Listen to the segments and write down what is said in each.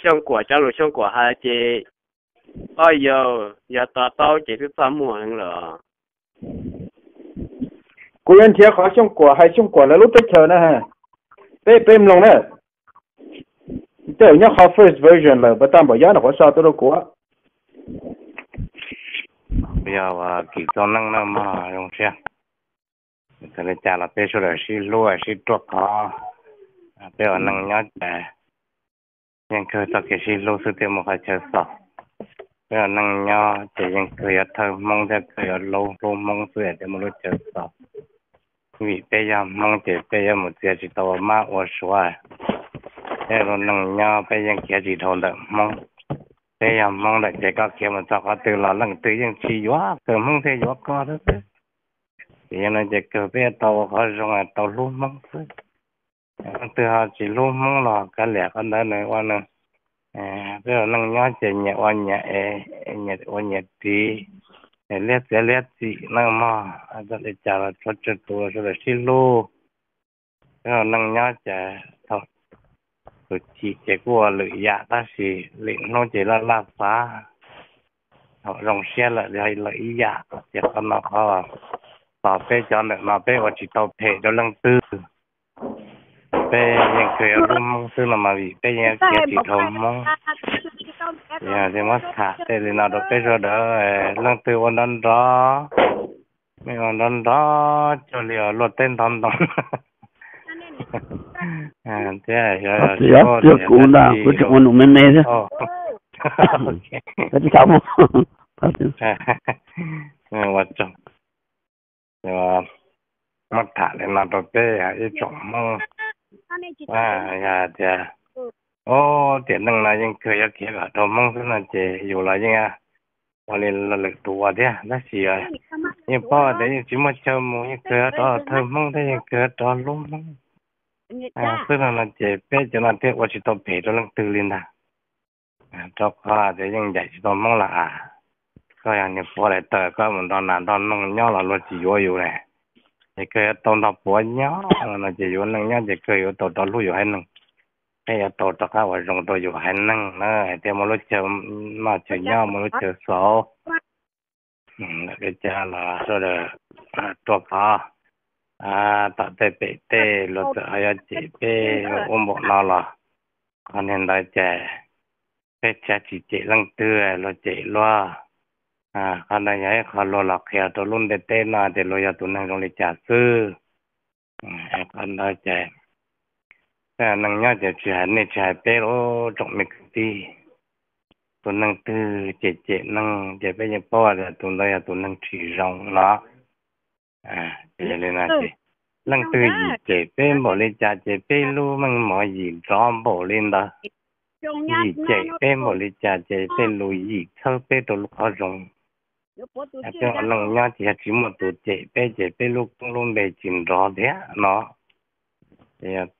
Xyooj Kuam cov lus Xyooj Kuam hais ces, o yog, yog to taub ces twb txaj muag heev lawm. Kuv yuav nrhiav qhov Xyooj Kuam hais, Xyooj Kuam lawv lub teb chaws na, peb peb mloog na. Tej zaum nyob qhov first version lawm, pas tag npaum yab no qhuav sau tuaj rau kuv. Yog ua Kim Txooj Neej na mog, zoo siab. Txawm li cas los peb sawv daws sib hlub sib ruaj khov. Peb ua neej nyob ces yeej kawg txoj kev sib hlub xwb thiaj muaj qhov chaw xaus. Peb ua neej nyob ces yeej kawg yuav thawj Hmoob thiab kawg yuav hlub hlub Hmoob xwb thiaj muaj lub chaw xaus. Vim peb yog Hmoob ces peb yuav mus txiav tsis tau ua mab ua suav. Peb ua neej nyob peb yeej khiav tsis dhau ntawm Hmoob. Peb yog Hmoob lawm ces koj khiav mus txog qhov twg los leej twg yeej tsis yuav, kawg Hmoob thiaj yuav koj xwb. Ces yog no ces kawg peb yuav tau ua qhov zoo tau hlub Hmoob xwb. Leej twg ho tsis hlub Hmoob los kav liam, qhov ntawd nws ua nws, peb ua neej nyob ces nyias ua nyias, nyias ua nyias ris, liab txiav liab txim na mog. Txawm li cas los tshuav tsawg tus sawv daws sib hlub. Peb ua neej nyob ces thaum tus chim ces kuj ua lwm yam tab sis lwm hnub ces laj laj xav. Thaum zoo siab lawm yog lawm ib yam. Ces qhov no qhov tos peb cov ntawm no peb ua tsis tau phem rau leej twg. Peb yeej kawg yuav hlub Hmoob xwb no mas vim peb yeej khiav tsis dhau Hmoob. Yog li muab tham tej li no rau peb sawv daws, leej twg ua nrov nrov, nej ua nrov nrov cuag li luaj teb ntov ntoo thiab. Kuv tseem ua num me me thiab. Ua tsaug. Muab tham li no rau peb ib tsoom Hmoob, yog tias, o, tiam neej no yeej kawg yuav khiav kom dhau Hmoob xwb no ces yus los yeej ua li lwm tus ua thiab tab sis yeej paub tias yeej tsis muaj chaw mus, yeej kawg yuav rov thawj Hmoob thiab yeej kawg yuav rov hlub Hmoob xwb no no ces peb cov no thiaj ua tsis tau phem rau leej twg li ntag. Rau qhov tias yeej ncaim tsis tau Hmoob los as, koj yog niag puav daim tawv koj mus nrog nas nrog noog nyob los luag tsis yuav yus ne, ces kawg yuav tau nrog puav nyob no ces yus neej nyob ces kawg yuav tau rov hlub yus haiv neeg, thiab yuav tau rov qab ua zoo rau yus haiv neeg na, thiaj muaj lub chaw noj chaw nyob muaj lub chaw xauv. Lawm li cas los sawv daws ruaj khov, tom tej pem tej luag txawm ho yuav cem peb ua npaum no los qhov niag ntawd ces peb tshav tsis cem leej twg, luag cem luag. Qhov ntawd yog ib qho luag los qhia rau lub ntiaj teb no tias luag yog tus neeg zoo li cas xwb. Qhov ntawd ces neej nyob ces tsis hais nej tsis hais peb lub tsoom me kwv tij, tus neeg twg cem cem neeg ces peb yeej paub tias tus ntawd yog tus neeg tsis zoo no. Ces yog li no ces leej twg yim cem peb npaum li cas ces peb lub meej mom yim nrov npaum li ntawd. Yim cem peb npaum li cas ces tej lus yim txhawb peb rau lub qhov zoo. Peb ua neej nyob ces yog tsis muaj tus cem peb ces peb lub koob lub npe tsis nrov thiab no.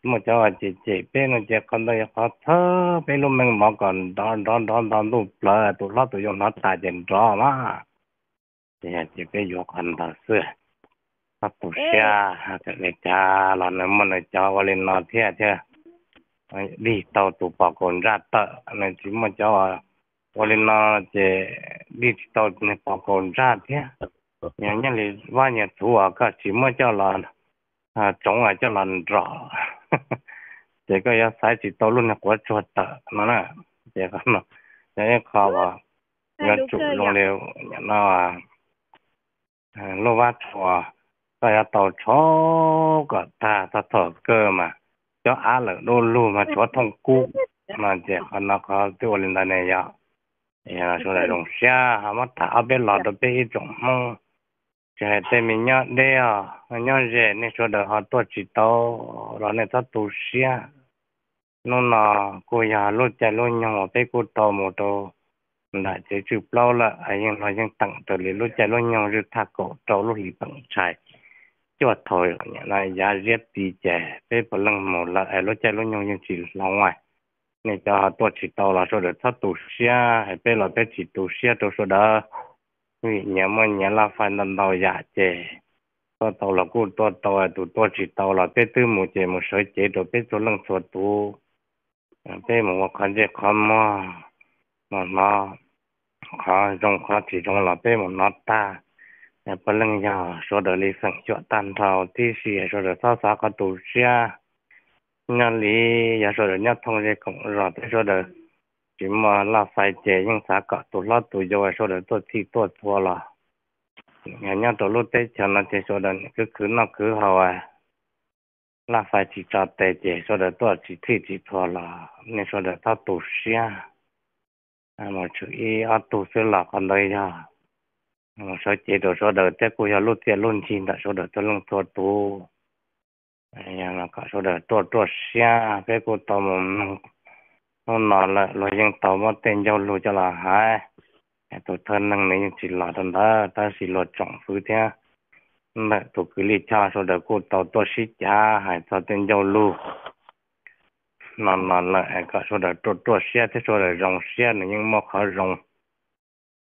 Muaj cov uas cem cem peb no ces qhov ntawd yog qhov txhawb peb lub meej mom kom nrov nrov nrov nto ntuj plawv, tus hlob tus yau hnov tas ces nrov mas. Ces yog ces peb yuav qhov ntawd xwb. Txhob tu siab, txawm li cas los nws muaj nws cov ua li no thiab thiab. Dig tau tus pos kaus ntsaj tawm, nws tsis muaj cov ua li no ces dig tsis tau nws pos kaus ntsaj thiab. Yog nyob li vaj nyias txhuv uas koj tsis muab coj los tsoov coj los nrog, ces koj yuav xaiv tsis tau lub niag quav tsuag tawm no na. Ces yog ib qho uas yuav tsum zoo li no, lub vab tsuas koj yuav tau tshuav kom tag, txog thaum kawg mas cov av lawm dub lug mas tshuav thooj kub no. Ces qhov no qhov twb ua li ntawd ne yog, yog sawv daws zoo siab ho muab tham ob peb lo rau peb ib tsoom Hmoob, tsis hais tej me nyob deb os nyob ze, nej sawv daws ho tuaj tsis tau los nej txhob tu siab. Hnub no kuj yog lub caij lub nyoog uas peb kuj tau mus rau nram tsev tswj plaub lawm, yeej los yeej teem raws li lub caij lub nyoog zwj thaj kaum rau lub hlis peem tshais cuaj thaum no yav ziab ti ces peb puav leej mus lawm es lub caij lub nyoog yeej tsis hloov. Nej cov ho tuaj tsis tau los sawv daws txhob tu siab, peb los peb tsis tu siab rau sawv daws. Vim nyias muaj nyias laj fai ntau ntau yam ces tuaj tau los kuj tuaj tau, tus tuaj tsis tau los peb twb mus ces mus sawv cev rau peb txhua leej txhua tus. Peb mus ua qhov ntsej qhov muag, mus hnov qhov zoo qhov tsis zoo los peb mus hnov tag. Puav leej yog sawv daws li feem xyuam tag nrho tib si, sawv daws txhob xav qhov tu siab. Nyob li yog sawv daws nyob thooj zej koom zos, peb sawv daws tsis muaj laj fais ces yeej xav kom tus hlob tus yau sawv daws tuaj txhij tuaj txhua los. Yog nyob rau lub teb chaws no ces sawv daws nim khwv khwv noj khwv haus, laj fais tsis tso tes ces sawv daws tuaj tsis txhij tsis txhua los nej sawv daws txhob tu siab. Mus tshwm ib ob tug xwb los qhov ntawd yog mus sawv cev rau sawv daws thiab kuj yog lub txiaj lub ntsig ntawm sawv daws txhua leej txhua tus. Yog no kom sawv daws ruaj ruaj siab, peb kuj tau mus mloog hnub no lawm, luag yeej tau muab tej ncauj lus coj los hais. Tus thawj neeg nws yeej tsis los rau ntawd tab sis luag tsoom fwv thiab ntawm tus kwv Lij Choj sawv daws kuj tau tuaj sib cav hais txog tej ncauj lus no no lawm kom sawv daws ruaj ruaj siab thiab sawv daws zoo siab, nws yeej muaj qhov zoo.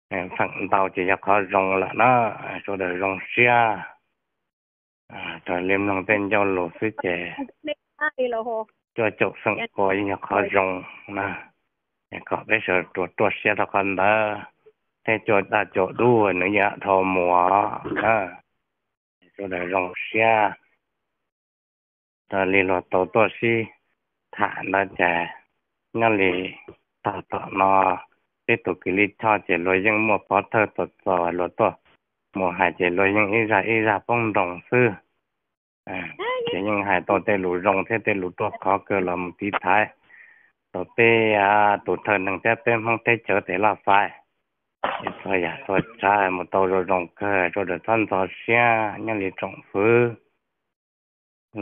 Feem ntau ces yog qhov zoo lawm na, sawv daws zoo siab. Raws li mloog tej ncauj lus xwb ces cuaj caum feem pua yeej yog qhov zoo na. Kom peb sawv daws ruaj ruaj siab rau qhov ntawd thiab cua daj cua dub nws yeej dhau mus na. Sawv daws zoo siab. Raws li luag tau tuaj sib tham ntawd ces nyob li tag tom no peb tus kwv Lij Choj ces luag yeej muaj pov thawj txom txom luag tuaj mus hais ces luag yeej ib zaj ib zaj poob nroos xwb. Ces yeej hais tau tej lus zoo thiab tej lus ruaj khov kawg los mus tiv thaiv rau peb tus thawj neeg thiab peb Hmoob teb chaws tej laj fais. Txhua yam txhua tsav mus tau zoo zoo kawg, sawv daws txhob ntxhov siab nyob li tsoom fwv.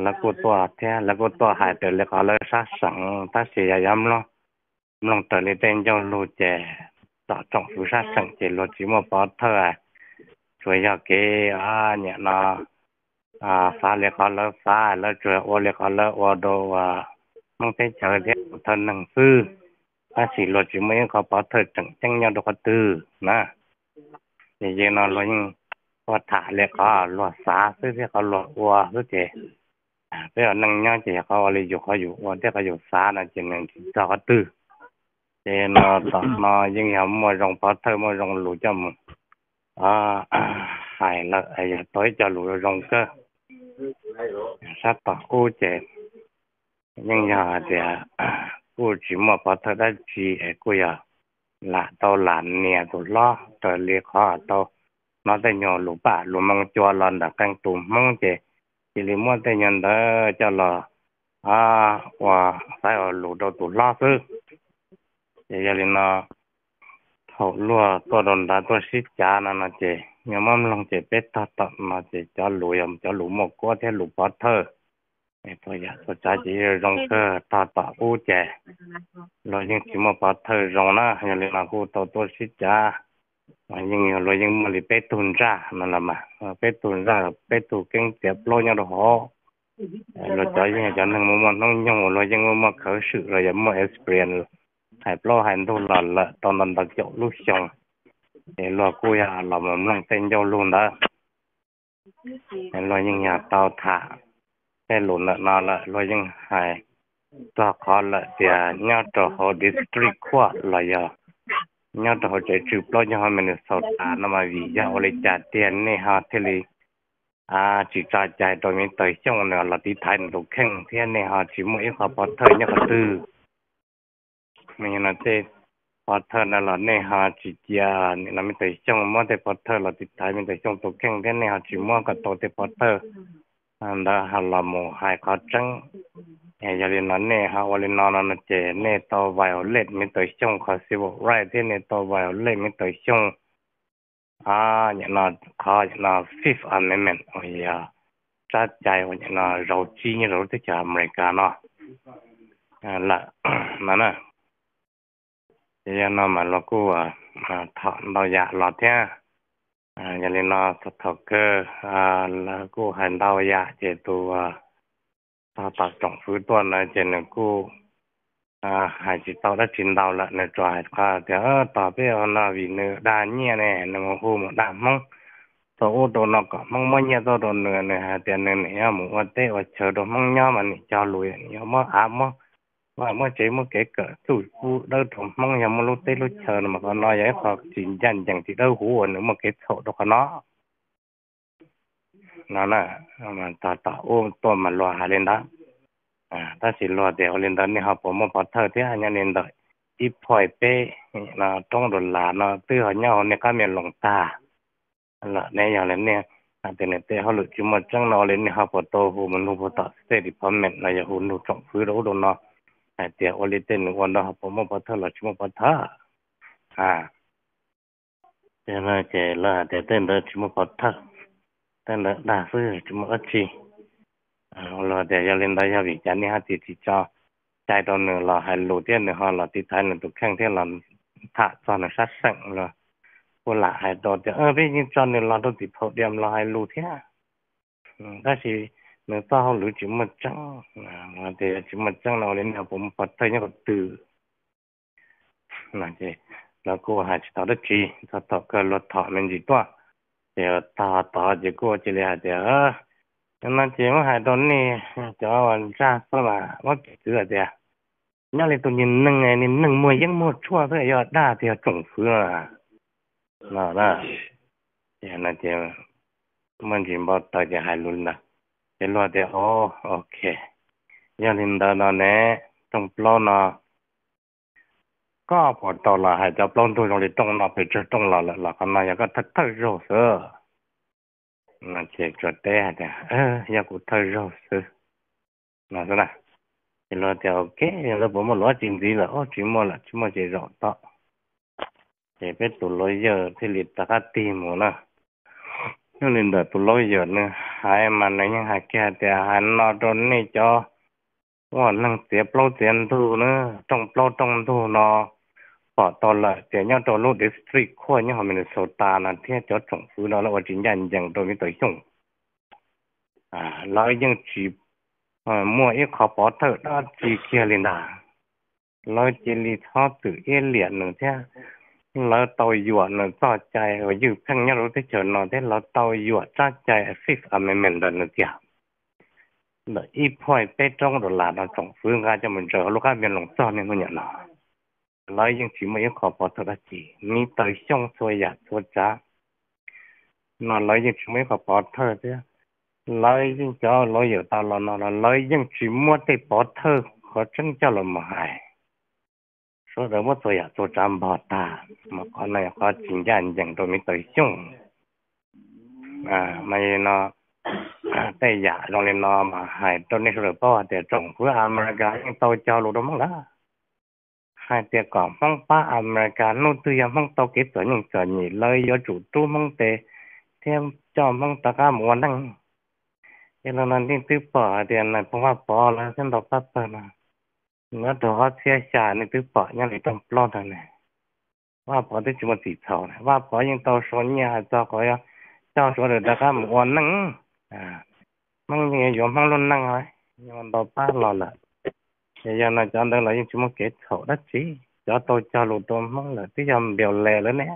Lawv kuj tuaj thiab lawv kuj tuaj hais raws li qhov lawv sab seem tab sis yog yuav mloog raws li tej ncauj lus ces tom tsoom fwv sab seem ces luag tsis muaj pov thawj, tsuas yog kev nyiam no xav li qhov lawv xav, lawv tsuas ua li qhov lawv ua rau Hmoob teb chaws thiab tus thawj neeg xwb. Tab sis luag tsis muaj ib qhov pov thawj tseem ceeb nyob rau qhov twg na. Ces yog no luag yeej ua tham li qhov luag xav xwb thiab qhov luag ua xwb ces peb ua neej nyob ces yog qhov ua li yus qhov yus ua thiab qhov yus xav no ces nws tsis txog qhov twg. Ces no tom no yeej yog muaj zoo pov thawj muaj zoo lus coj mus hais lawm, yog tau ib co lus zoo kawg. Sab tom ub ces yeej yog hais tias kuj tsis muaj pov thawj dab tsi es kuj yog lam tau lam nias tus hlob raws li qhov tau hnov tej nyuag lus paj lus moo cua los ntawm qee tus Hmoob ces cia li muab tej nyuag ntawd coj los ua xaiv ua lus rau tus hlob xwb. Ces yog li no thaum luag tuaj rau nrad tuaj sib cav no no ces yog muab mloog ces peb tog tom no ces cov lus yog cov lus muaj kuab thiab lus pov thawj. Txhua yam txhua tsav ces zoo kawg, tog tom ub ces luag yeej tsis muaj pov thawj zoo na. Yog li no kuj tau tuaj sib cav, yeej luag yeej muaj li peb tug ntsaj no los mas, peb tug ntsaj peb tug keeb txiav plaub nyob rau hauv. Luag cov yeej yog cov neeg muaj muaj hnub nyoog uas luag yeej muaj muaj khawv swm los yog muaj experience hais plaub hais ntug los lawm tau ntau ntau caum lub xyoo. Ces luag kuj yog los mus mloog tej ncauj lus ntawd. Luag yeej yog tau tham tej lus ntawm no lawm, luag yeej hais txog qhov lawm tias nyob rau hauv District Court los yog nyob rau hauv tsev tswj plaub nyob hauv Minnesota no mas vim yog ua li cas tiag nej ho thiaj li tsis tso cai rau Miv Taws Xyooj nws los tiv thaiv nws tus kheej thiab nej ho tsis muaj ib qho pov thawj nyob qhov twg? Yog no tej pov thawj no los nej ho tsis cia nim no Miv Taws Xyooj muab tej pov thawj los tiv thaiv Miv Taws Xyooj tus kheej thiab nej ho tsis muab kom tau tej pov thawj ntawd ho los mus hais qhov tseeb. Yog li no nej ho ua li no no ces nej tau violate Miv Taws Xyooj qhov civil right thiab nej tau violate Miv Taws Xyooj nim no qhov nim no Fifth Amendment uas yog tsab cai uas nim no zaum tsib nyob rau lub teb chaws Amelikas no lawm no na. Ces yog no mas luag kuj tham ntau yam los thiab. Yog li no thaum kawg lawv kuj hais ntau yam ces tus tog tom tsoom fwv tuaj ntawd ces nws kuj hais tsis tau dab tsi ntau lawm, nws tsuas hais qhov tias tog peb ua no vim nws dag nyiaj ne, nws mus hu mus dag Hmoob rau ub rau no kom Hmoob muab nyiaj tuaj rau nws, nws hais tias nws nim yuav mus ua teb ua chaw rau Hmoob nyob mas nim cog lus nim yuav muab av muab muaj tsev muaj kev kawm txuj pub dawb rau Hmoob, yog muaj lub teb lub chaw no mas qhov no yog ib qho tsis ncaj ncees tsis dawb huv uas nws muaj kev txhaum rau qhov no. No na, tog tom ub tuaj mas luag hais li ntawd. Tab sis luag tias ua li ntawd nej ho puas muaj pov thawj thiab? Nyob li ntawm ib phav peb roob dollar no twb ho nyob hauv nej qab me loos tag lawm ne. Yog li nej hais tias nws tej hauj lwm tsis muaj tseeb no ua li nej ho puas tau hu mus nug puag tom State Department los yog hu nug tsoom fwv rau ub rau no hais tias ua li tej nws ua ntawd ho puas muaj pov thawj los tsis muaj pov thawj? Ces lawv hais tias tej ntawd tsis muaj pov thawj, tej ntawd dag xwb tsis muaj dab tsi. Luag tias yog li ntawd yog vim cas nej ho tsis tso cai rau nws los hais lus thiab nws ho los tiv thaiv nws tus kheej thiab los tham txog nws sab seem los kuj lam hais rau tias peb yeej tso nws los rau tim podium los hais lus thiab, tab sis nws txoj hauj lwm tsis muaj tseeb. Tias yog tsis muaj tseeb no ua li nej ho puas muaj pov thawj nyob qhov twg? Lawv kuj hais tsis tau dab tsi, txog thaum kawg luag thom me ntsis tuaj, ces tog tod ces kuj cia li hais tias, no ces muab hais rau nej cov uas ntsaj xwb mas muab piv txwv hais tias nyob li tus niag neeg, niag neeg muaj yeeb muaj tshuaj xwb yog dag tiag yog tsoom fwv no na. Ces muaj ntsis npau taws ces hais lus li ntawd, ces luag tias, o, ok, yog li ntawd no ne, rooj plaub no koj puas tau los hais cov plaub ntug zoo li rooj no pes tsawg rooj los lawm los qhov no yog koj thawj thawj zaug xwb? Ces tsuas teb hais tias, yog kuv thawj zaug xwb no xwb na. Ces luag tias, ok, lawv puas muaj lus dab tsi ntxiv lawm? Ob, tsis muaj lawm, tsis muaj ces zaum tod. Ces peb tus lawyer thiaj li rov qab tig mus na. Yog li ntawm tus lawyer nws hais mas nws yeej hais kiag tias hais no rau nej cov uas neeg txiav plaub txiav ntug na, rooj plaub rooj ntug no pom tau lawm tias nyob rau lub district court nyob hauv Minnesota no thiab cov tsoom fwv no lawv ua tsis ncaj ncees rau Miv Tawv Xyooj. Lawv yeej tsis muaj ib qho pov thawj dab tsi kiag li ntag. Lawv cia li txhob txwm iab liam nws thiab. Lawv tau yuam nws txoj cai uas ywj pheej nyob rau lub teb chaws no thiab lawv tau yuam tsab cai Fifth Amendment ntawm nws tiag. Ntawm ib phav peb roob dollar no tsoom fwv nqa coj mus ntsaws hauv lub qab me loos txog niaj hnub niam no. Lawv yeej tsis muaj ib qho pov thawj dab tsi, Miv Tawv Xyooj txhua yam txhua tsav no lawv yeej tsis muaj ib qho pov thawj thiab. Lawv yeej cov lawyer tau los no los lawv yeej tsis muab tej pov thawj qhov tseeb coj los mus hais. Sawv daws muab txhua yam txhua tsav npog tag, mas qhov no yog qhov tsis ncaj ncees rau Miv Tawv Xyooj. Mas no tej yam zoo li no mas hais rau nej sawv daws paub hais tias tsoom fwv America yeej tau cog lus rau Hmoob lawm hais tias kom Hmoob pab America, hnub twg yog Hmoob tau kev txom nyem txom nyem lawv yuav tsum rub Hmoob tes thiab coj Hmoob rov qab mus ua neej. Yog li no nej twb pom hais tias nais phoo Vaj Pov lawv thiab ntau pab pawg no, nyob rau ob txhiab xya nej twb pom nyob li rooj plaub ntawd ne. Vaj Pov twb tsis muaj txim txhaum, Vaj Pov yeej tau sau nyiaj hais txog qhov coj sawv daws rov qab mus ua neej. Hmoob yeej yuav Hmoob lub neej, yeej ua ntau pab los lawm. Ces yog no cov ntawd los yeej tsis muaj kev txhaum dab tsi, cov tau cog lus rau Hmoob lawm twb yog npias les lawm ne.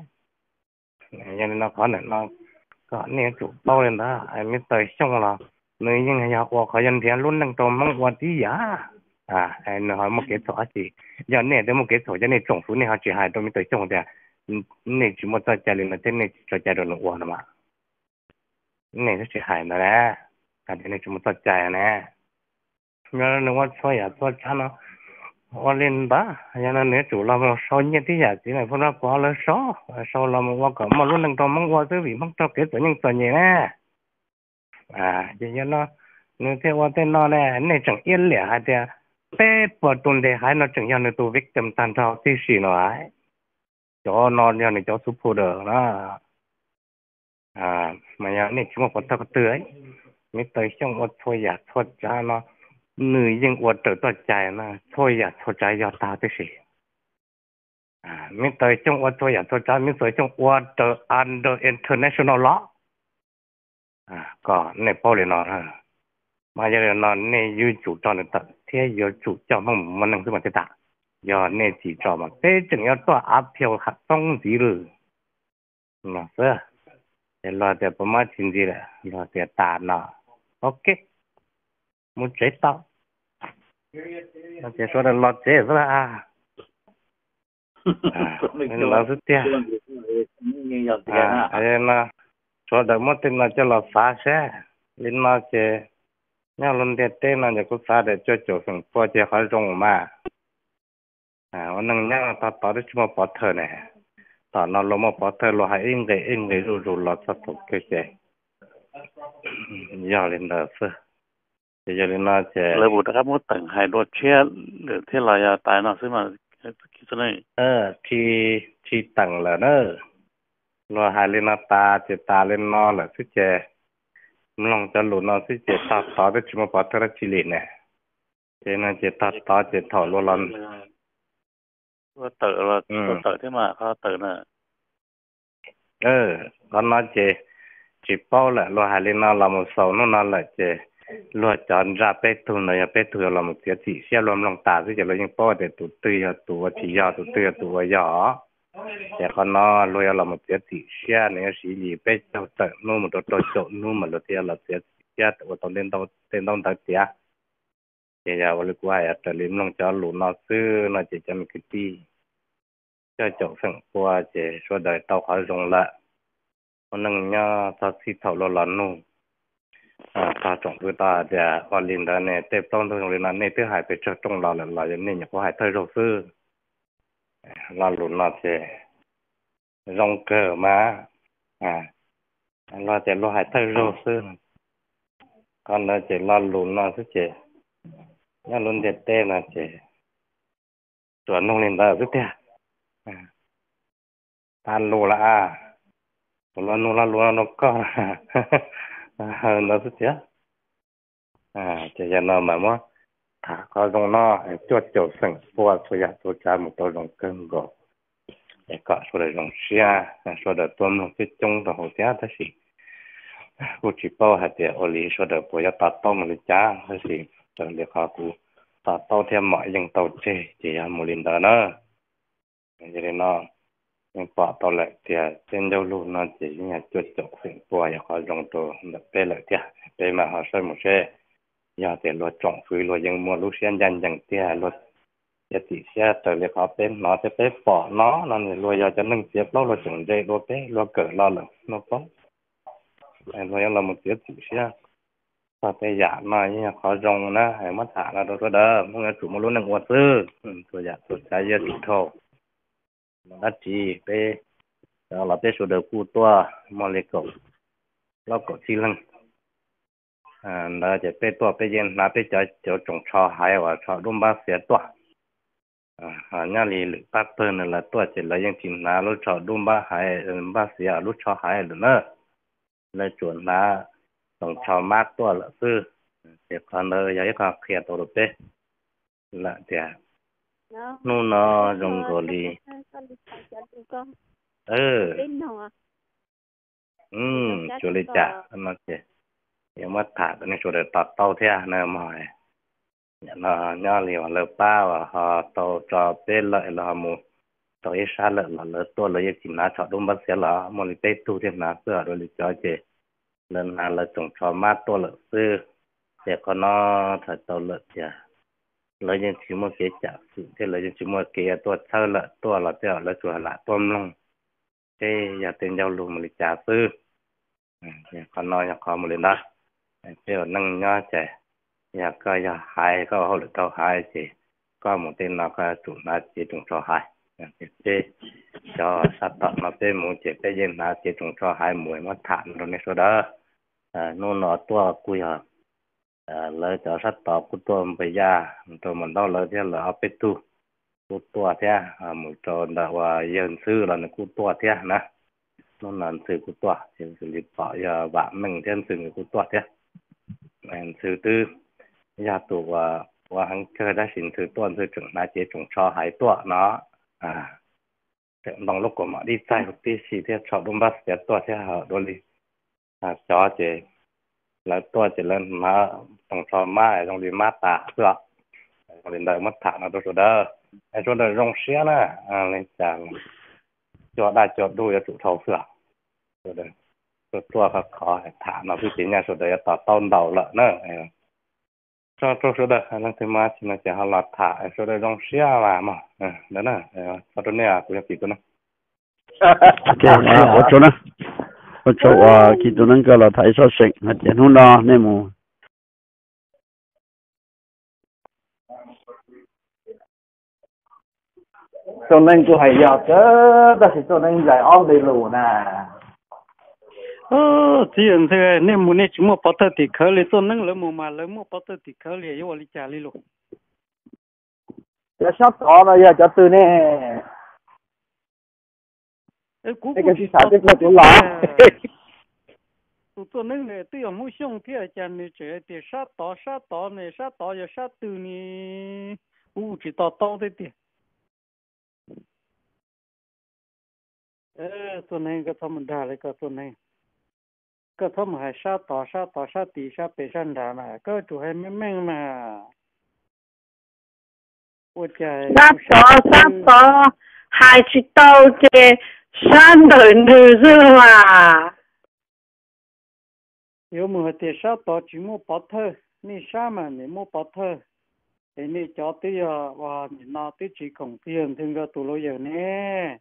Yog li no qhov ntawm no kom nej yuav tsum paub li ntawd, Mister Xyooj los nws yeej yog ua qhov yog nrhiav lub neej rau Hmoob ua tib yam. Nws ho muaj kev txhaum dab tsi? Yog nej twb muaj kev txhaum cov nej tsoom fwv nej ho tsis hais rau Mister Xyooj tias nej tsis muaj txoj cai li no thiab nej tsis tso cai rau nws ua no mas. Nej twb tsis hais ntawd na, hais tias nej tsis muaj txoj cai na. Yog nws ua txhua yam txhua tsav no, ua li ntawd yog no nws yuav tsum los mus sau nyiaj tib yam txiv na, pheej rov pov lawv sau, sau los mus ua kom muaj lub neej rau Hmoob ua xwb vim Hmoob raug kev txom nyem txom nyem na. Ces yog no nws thiaj ua tej no ne, nej tseem iab liam hais tias peb puas tus ntes hais no tseem yog nws tus victim tag nrho tib si no. Cov no yog nws cov supporter na. Mas yog nej tsis muaj pov thawj qhov twg, Mister Xyooj ua txhua yam txhua tsav no nws yeej ua raws txoj cai na, txhua yam txhua tsav yog tag tib si. Mister Xyooj ua txhua yam txhua tsav, Mister Xyooj ua raws under international law. Kom nej paub li no, mas yog li no nej yuav tsum tso nws tawm thiab yuav tsum coj Hmoob mus muaj neej xwb mas thiaj tag. Yog nej tsis tso mas peb tseem yuav tuaj appeal hav xoob ntxiv lawm no xwb. Ces luag tias puas muaj tsis ntxiv lawm, luag tias tas no, ok, mus tsev tau. Ces sawv daws los tsev xwb a. Li ntawd xwb tiag. No sawv daws muab tej no coj los xav seb, li no ces nyob lub ntiaj teb no ces kuv xav tias cuaj caum feem pua ces qhov zoo mas. Ua neej nyob tog tod twb tsis muaj pov thawj ne. Tom no luag muaj pov thawj luag hais ib nqes ib nqes zuj zus los txog thaum kawg ces yog li ntawd xwb. Ces yog li no ces lawv mus rov qab muab teem hais dua tshiab lawm thiab los yog tas no xwb mas. Tsis teem lawm na. Luag hais li no tas ces tas li no lawm xwb ces mloog cov lus no xwb ces tog tod twb tsis muaj pov thawj dab tsi li ne. Ces no ces tog tod ces thaum luag los tawm thiab mas qhov tawm na. Qhov no ces tsis paub lawm, luag hais li no los mus xaus hnub no lawm ces luag cov ntsaj peb tug ntawd yog peb tug yuav los mus txiav txim siab, luag mloog tas xwb ces luag yeej paub tias tus twg yog tus uas tsis yog, tus twg yog tus uas yog. Ces qhov no luag yuav los mus txiav txim siab, nws yuav siv li peb caug tawm hnub mus rau rau caum hnub mas luag thiaj yuav los txiav txim siab ua tau tej ntaub ntawv tiav. Ces yog ua li kuv hais raws li mloog cov lus no xwb no ces cov me kwv tij, cuaj caum feem pua ces sawv daws tau qhov zoo lawm. Ua neej nyob txog txij thaum luag los nug, tog tsoom pw tau hais tias ua li ntawd ne, tej plaub ntug zoo li no nej twb hais pes tsawg rooj los lawm los yog nej nyuam qhuav hais thawj zaug xwb? Lo lus no ces zoo kawg mas, luag tias luag hais thawj zaug xwb. Qhov ntawd ces lo lus no xwb ces nyob lub ntiaj teb no ces tsuas nug li ntawd xwb tiag. Tag lus lawm a, kuv los nug lo lus no rau koj ntawd xwb tiag. Ces yog no mas muab tham qhov zoo no, cuaj caum feem pua txhua yam txhua tsav mus tau zoo kawg nkaus. Es kom sawv daws zoo siab, sawv daws tuaj mloog coob coob rau hauv thiab tab sis kuj tsis paub hais tias ua li sawv daws puas yuav to taub mus li cas tab sis raws li qhov kuv to taub thiab mom yeej tau tseg ces yog mus li ntawd na. Yog li no yeej pom tau lawm tias tej ncauj lus no ces yeej yog cuaj caum feem pua yog qhov zoo rau ntawm peb lawm thiab. Peb mam ho saib mus seb yog tias luag tsoom fwv luag yeej muaj lub siab ncaj ncees tiag, luag txiav txim siab raws li qhov peb hnov thiab peb pom no no luag yog cov neeg txiav plaub luag tseem ntse dua peb, luag kawm los lawm no paub. Luag yuav los mus txiav txim siab txog tej yam no yeej yog qhov zoo na, muab tham no rau sawv daws, Hmoob yuav tsum muaj lub neej ua xwb, txhua yam txhua tsav yuav tsum dhau. Dab tsi peb, los peb sawv daws kuj tuaj muaj li kaum plaub kaum tsib leeg ntawd ces peb tuaj peb yeej hnav peb cov cov tsoos tsho haiv uas tsho dub npab xiav tuaj. Nyob li lwm pab pawg no lawv tuaj ces lawv yeej tsis hnav lub tsho dub npab haiv, npab xiav lub tsho haiv lawm na. Lawv tsuas hnav tsoos tsho mab tuaj lawm xwb. Ces qhov ntawd yog ib qho qhia tau rau peb lawm tias hnub no zoo nkaus li tsuas li cas no ces yuav muab tham kom nej sawv daws to taub thiab na mog. No nyob li uas lawv pab uas ho tau tso peb lawm los ho mus rau ib sab lawm los lawv tuaj lawv yeej tsis hnav tsho dub npab xiav los muaj li peb tug thiaj hnav xwb, dua li cov ces lawv hnav lawv tsoos tsho mab tuaj lawm xwb. Ces qhov no txhais tau lawm tias lawv yeej tsis muaj kev cam xwm thiab lawv yeej tsis muaj kev tuaj txhawb lawm, tuaj los tej lawv tsuas lam tuaj mloog seb yog tej ncauj lus mus li cas xwb. Qhov no yog qhov mus li ntawd. Peb ua neej nyob ces yog koj yog haiv, koj ua hauj lwm rau haiv ces koj mus tej no koj tsum hnav cev tsoos tsho haiv. Peb cov sab tom no peb mus ces peb yeej hnav cev tsoos tsho haiv mus muab tham no rau nej sawv daws. Hnub no tuaj kuj yog lawv cov sab tod kuj tuaj npawg Yaj rau Mos Ntaub lawv thiab lawv ob peb tug kuj tuaj thiab, mus rau ntawm uas yawg Ntxhw los nws kuj tuaj thiab na. Hnub no Ntxhw kuj tuaj, xws li pom yog Vam Meej thiab Ntxhw nkawd kuj tuaj thiab. Ntxhw twb yog tus uas ua heev kawg tab sis Ntxhw tuaj Ntxhw tseem hnav cev tsoos tsho haiv tuaj no. Tseem ntoo lub kaus mom dib txaig huv tib si thiab tsho dub npab xiav tuaj thiab, ho dua li cov ces lawv tuaj ces lawv hnav tsoos tsho mab zoo li mab tas xwb os. Ua li ntawd muab tham no rau sawv daws, sawv daws zoo siab na. Li cas cua daj cua dub yuav tsum dhau xwb os. Sawv daws tuaj tuaj qhov qhov tham no xwb ces nyaj sawv daws yuav to taub ntau lawm na. Tso rau sawv daws, leej twg muaj dab tsi no ces ho los tham, sawv daws zoo siab mas mog. Ntawd na, tso rau nej, kuv yog Kim Txoos Neej. Ua tsaug na, ua tsaug uas Kim Txoos Neej koj los tham ib txoj seem hais tias hnub no nej mus Txoos Neej kuj hais yog kawg, tab sis Txoos Neej zais ob nqe lus na. Txiv yawm ntxwg, nej mus nej tsis muaj pov thawj tim khawv li, Txoos Neej lawv mus mas lawv muaj pov thawj tim khawv li, yuav ua li cas li los? Cov sab tod no yog cov twg ne? Kuv kuj tsis tau paub tiag. Tus Txoos Neej ne twb yog Hmoob Xyooj thiab cas nws tseem hais tias sab tod sab tod ne, sab tod yog sab twg ne, kuv kuj tsis to taub thiab tiag. Txoos Neej, koj txhob mus dag li koj Txoos Neej. Koj txhob mus hais sab tod sab tod, sab tid sab pem sab nrad mas, koj yuav tsum hais meej meej mas. Ua cas sab tod sab tod hais tsis tau ces sab ntawm nws xwb mas. Yuav mus hais tias sab tod tsis muaj pov thawj, nej sab mas nim muaj pov thawj, es nej cov twb yog nim no twb tsis khoom txiag nthwv nkawd tus lawyer ne.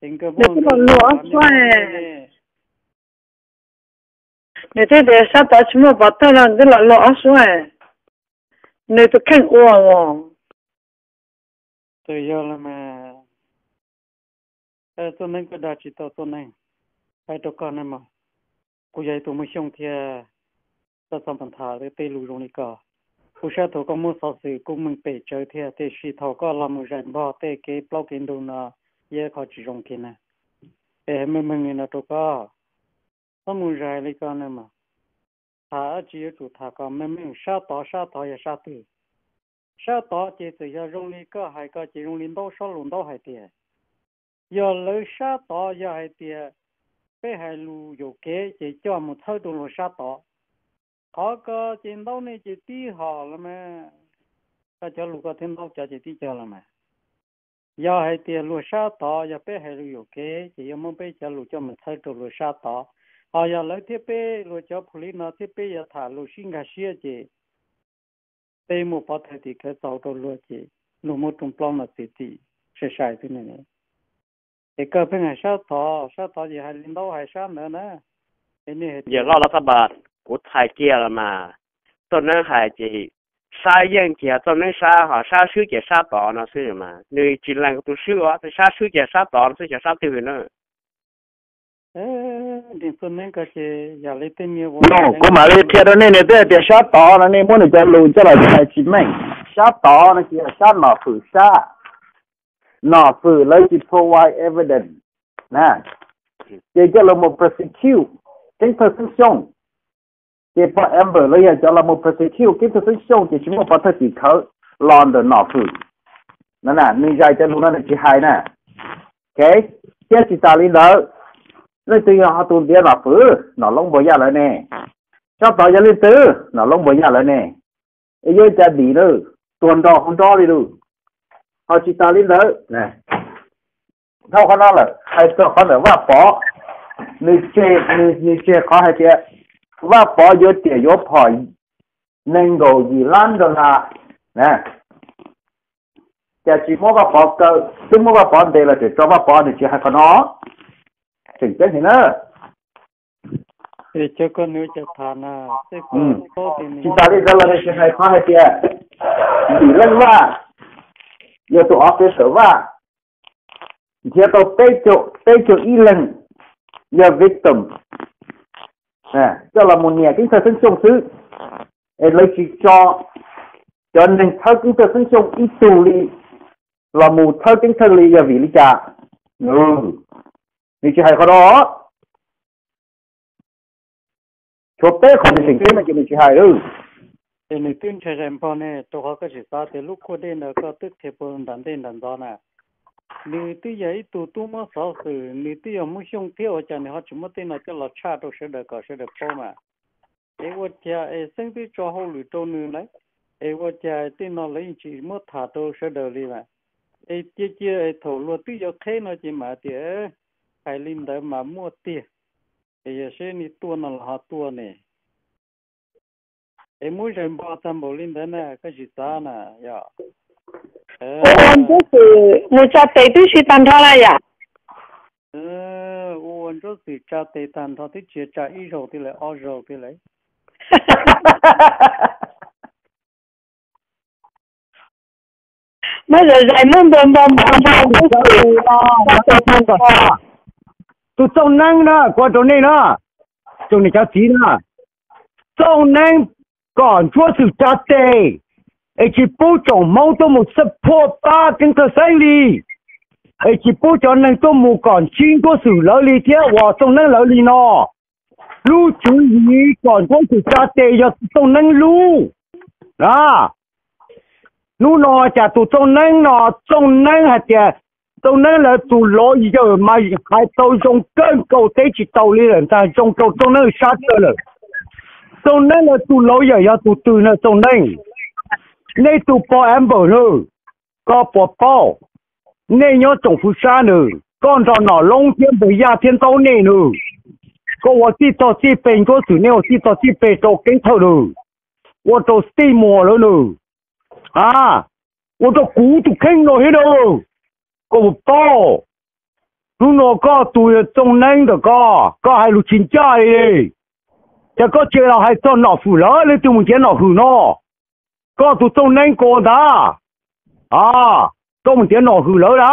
Es nkawd muaj nkawd lus. Nws twb tias sab tod tsis muaj pov thawj no twb los luag ob suab, nws tus kheej ua os. Txawm yog los mas, Txoos Neej koj dag tsis tau Txoos Neej, hais rau koj na mas, kuv yog ib tug Hmoob Xyooj thiab, koj txhob mus tham tej lus zoo li ko. Kuv saib thaum koj muab xov xwm kuj meej pem tsawv thiab, tiam sis thaum koj los mus zais npog tej kev plaub kev ntug no, yog qhov tsis zoo kiag na. Es meej meej li no rau koj, txhob mus zais li ko na mas. Tham dab tsi yuav tsum tham kom meej meej, sab tod sab tod yog sab twg. Sab tod ces txawm yog zoo li koj hais ko ces zoo li Ntaub Sob Lus Ntaub hais tias, yog lawv sab tod yog hais tias peb hais lus yuam kev ces coj mus txhawb rau luag sab tod. Qhov ko ces Ntaub nej ces tib hom los mas, koj cov lus koj thiab Ntaub cov ces tib co los mas. Yog hais tias luag sab tod yog peb hais lus yuam kev ces yuav muab peb cov lus coj mus txhawb rau luag sab tod. Ho yog lawv thiab peb luag cov police no thiab peb yuav tham lus sib nkag siab ces peb muaj pov thawj tim khawv txaus rau luag ces luag muab rooj plaub no txiav txim sai sai xwb ne. Es koj pheej hais sab tod sab tod ces hais li Ntaub hais sab ntawd na. Yawg hlob Los Thaj Npas, kuv txhais kiag los mas, Txooj Neeb hais ces sab yeej kiag Txooj Neeb sab, ho sab swb ces sab tod no xwb mas. Nws tsis lees kuv tus swb os, sab swb ces sab tod no xwb, xyov sab twg na. Kuv mam li qhia rau nej, nws twb hais tias sab tod no, nej muab nws cov lus coj los hais tsis meej. Sab tod no ces yog sab Nom Fwm sab. Nom Fwm lawv tsis provide evidence na, ces coj los mus prosecute Keeb Thawj Xeeb Xyooj. Ces pom Amber lawv yog cov los mus prosecute Keeb Thawj Xeeb Xyooj ces tsis muaj pov thawj tim khawv los ntawm Nom Fwm. Nws zais cov lus no nws tsis hais na. Thiab tsis tas li ntawd, leej twg yog ho tus ntiav Nom Fwm? Nom Loob Npuas Yaj lawv ne. Sab tod yog leej twg? Nom Loob Npuas Yaj lawv ne. Es yuav cas dim lawm, tuag nrog hauv nrob li lawm. Ho tsis tas li ntawd, dhau qhov no lawm hais txog qhov ntawm Vaj Pov, nws tseg, nws tseg qhov hais tias Vaj Pov yuav riam yuav phom nees nkaum yim lab dollar na. Cas tsis muab Vaj Pov kaw, twb muab Vaj Pov ntes los tseem tso Vaj Pov, nws tsis hais qhov no. Tseem ceeb heev na. Tsis tas li ntawd los nws tsis hais qhov hais tias Vim Leej Vaj yog tus officer Vaj, nrhiav tau peb caug ib leeg yog victim coj los mus nias Keeb Thawj Xeeb Xyooj xwb, es lawv tsis tso cov neeg txhawb Keeb Thawj Xeeb Xyooj ib tug li los mus txhawb Keeb Thawj li yog vim li cas? Nws tsis hais qhov no. Tshuav peb qhov nws tseem ceeb no ces nws tsis hais. Ces nws twb ntshai zais npog ne, rau qhov koj tsis xav tias lub khuaj dej ntawd koj twb qhia puag nram ntej nram ntxov na. Nws twb yog ib tug tub muab xov xwm, nws twb yog Hmoob Xyooj thiab, ua cas nws ho tsis muab tej no coj los tshaj rau sawv daws kom sawv daws paub mas? Es ua cas es Xeeb twb tso hauj lwm rau nws lawm, es ua cas tej no lawv yeej tsis muab tham rau sawv daws li mas? Es cia cia es thaum luag twb yuav qheb no ces mam tias hais li ntawd mas muaj tiag. Es yog seb nws tuaj no los ho tuaj ne. Es muab zais npo tag npaum li ntawd na koj tsis xav na yog? Ua Ntsuab Xwm mus tsa tes twb siv tag nrho na yom? Ua Ntsuab Xwm tsa tes tag nrho twb tsis tsa ib zaug tiag lawm ob zaug tiag lawm. Muab zais zais muab npau npau npau npau Ntsuab Xwm no. Tus txooj neeb na, kuv rau nej na, tsoom niam cov txiv na, txooj neeb kom Ntsuab Xwm tsa tes, es tsis pub tsoom Hmoob tuaj mus xab phuaj pab Keeb Thawj Xeeb li, es tsis pub cov neeg tuaj mus kom ntsib Ntsuab Xwm lawv li thiab uas txooj neeb lawv li no. Lub tswv yim kom Ntsuab Xwm tsa tes yog tus txooj neeb lub na. Hnub no cas tus txooj neeb no, txooj neeb hais tias, txooj neeb lawv tus lawyer mas hais tau zoo kawg nkaus teb tsis tau li lawm ntag, zoo rau txooj neeb sab kawg lawm. Txooj neeb lawv tus lawyer yog tus twg na txooj neeb? Nej tus pog Amber na, koj puas paub? Nej nyob tsoom fwv sab nws, koj nrog Nom Loob thiab Npawg Yaj thiab Ntxaub nej nws, koj ua txij tog txij peg Ntsuab Xwm, nej ua txij tog txij peg rau Keeb Thawj nws, ua rau Steve Muas lawv nws, a, ua rau kuv tus kheej no thiab na. Koj puas paub? Hnub no koj tus txooj neeb ntawm koj, koj hais lus tsis ncaj li. Ces koj tsis los hais txog Nom Fwm lawv, leej twg mus ntiav Nom Fwm no? Koj tus txooj neeb ko ntag, a, koj mus ntiav Nom Fwm lawv na,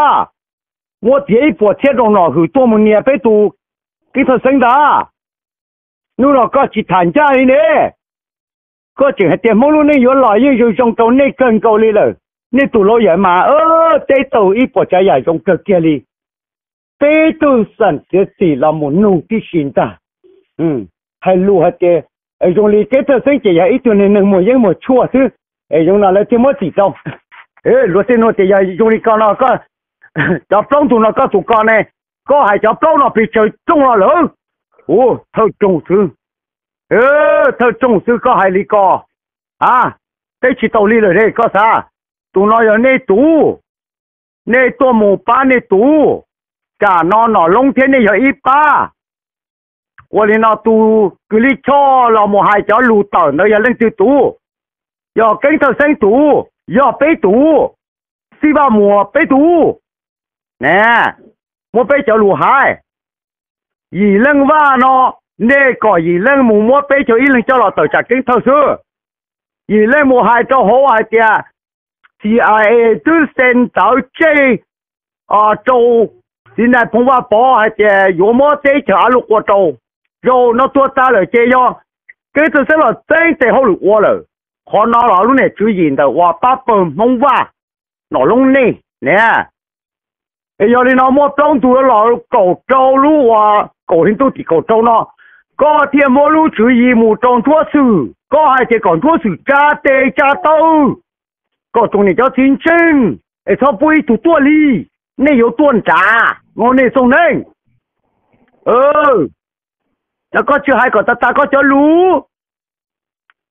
muab txiav ib puas txhiab rau Nom Fwm tuaj mus nias peb tus Keeb Thawj Xeeb ntag. Hnub no koj tsis tham ncaj li ne. Koj tseem hais tias Hmoob lub neej yuav los yeej zoo zoo rau nej kawg nkaus li lawm. Nej tus lawyer mas teb tau ib puas tsav yam zoo kawg kiag li. Peb tug xam txiav txim los mus nug tib si ntag. Hais lus hais tias zoo li Keeb Thawj Xeeb ces yog ib tug neeg muag yeeb muag tshuaj xwb, es zoo no lawv thiaj muab txim rau. Luag tej nug tias yog zoo li ko no, cov plaub ntug no koj tus ko ne, koj hais cov plaub no pes tsawg rooj los lawm? Ua thawj rooj xwb, thawj rooj xwb koj hais li ko, a, teb tsis tau li lawm ne koj xav. Tus no yog nej tus, nej tuaj mus pab nej tus, tsam no Nom Loob thiab nej yog ib pab. Ua li no tus kws lij choj los mus hais cov lus tawm ntawd yog leej twg tus? Yog Keeb Thawj Xeeb tus, yog peb tus, Xib Vaj Muas peb tus ne. Muab peb cov lus hais, Yim Leej Vaj no, nej kom Yim Leej mus muab peb caug ib leeg coj los tawm tsam Keeb Thawj xwb. Yim Leej mus hais rau hauv hais tias CIA twb send ntawv tseg rau Txiv Nais Phoo Vaj Pov hais tias yuav muab teb chaws Av Luj Qua rau. Zaum no tuag tag lawm ces yog Keeb Thawj Xeeb los txeeb tes hauj lwm ua lawm. Qhov no los lub niam tswv yim ntawm uas pab pawg Hmoob Vaj, Nom Loob nej ne. Es yog li no muaj plaub ntug los kaum rau lub uas kaum hli ntuj tim kaum rau no, koj thiaj muab lub tswv yim mus rau Ntsuab Xwm, koj hais tias kom Ntsuab Xwm tsa tes tsa taw, kom tsoom niam cov txiv ntseeg es txhob pub ib tug tuaj li, nej yuav tuaj nrad no nej txooj neej. Ces koj tsis hais kom tas tas koj cov lus,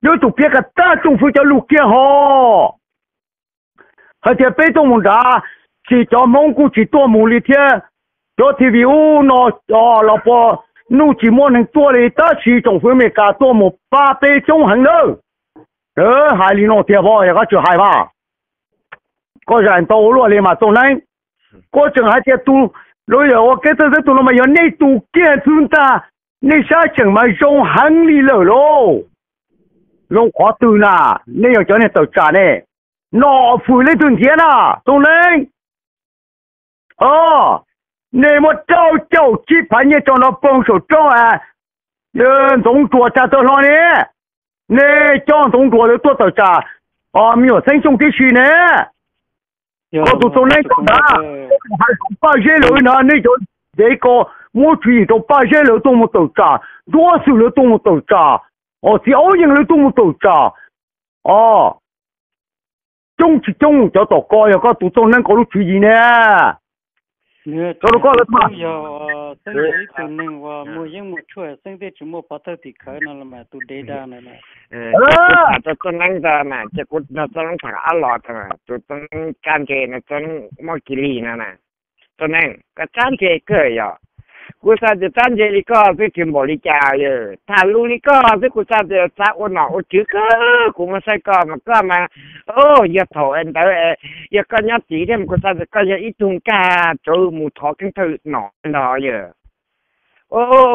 yuav tsum piav kom tag tsoom fwv cov lus kiag ho. Hais tias peb tuaj mus nrad, tsis cov Hmoob kuj tsis tuaj mus li thiab. Cov TV ub no los puas nuj tsis muaj neeg tuaj li, tab sis tsoom fwv Amelikas tuaj mus pab peb coob heev nawb. Hais li no tiag as, yog koj tsis hais mas koj zais ntau ua luaj li mas txooj neeb. Koj tseem hais tias tus, lawv yog ua kev txawj xeeb tus no mas yog nej tus kiag xwb ntag, nej sab tseem mas zoo heev li lawm lauj. Zoo qhov twg na, nej yog cov neeg tawm tsam ne, Nom Fwm leej twg ntiav na, txooj neeb. Nej muab rau caum tsib phav nyiaj rau no poog saum roob Ntxoov Ruas tsa tawg hlo ne, nej coj Ntxoov Ruas lawv tuaj tawm tsam me nyuam Xeeb Xyooj tib si ne. Koj tus txooj neeb koj ntag, hais rau Paj Zeb lawv na, nej cov dev ko, muab tswv yim rau Paj Zeb lawv tuaj mus tawm tsam, Ntsuab Xwm lawv tuaj mus tawm tsam, Txiv Aub Yeej lawv tuaj mus tawm tsam. Coob tsis coob cov tom ko yog koj tus txooj neeb koj lub tswv yim ne. Koj lub koj lawv mas, ib tug neeg uas muaj yeeb muaj tshuaj, Xeeb tej tsis muaj pov thawj tim khawv no los mas tus dev dag na. Kuv tham txog txooj neeb ntawd na ces kuv nrog txooj neeb tham ob los, tus txooj neeb kab ntsej no txooj neeb muab kiag li no na. Txooj neeb koj kab ntsej kawg yog, Kuv xav tias txhob ntse li koj xwb, tsis npaum li cas yog tham lus li koj xwb. Kuv xav tias xav ua nom ua tswv kawg, kuv muab saib koj mas koj mas, yog thaum ntawd yog koj nyob tid thiab mas kuv xav tias koj yog ib tug nkag tsawv mus thov keeb thawj nom nrog yog.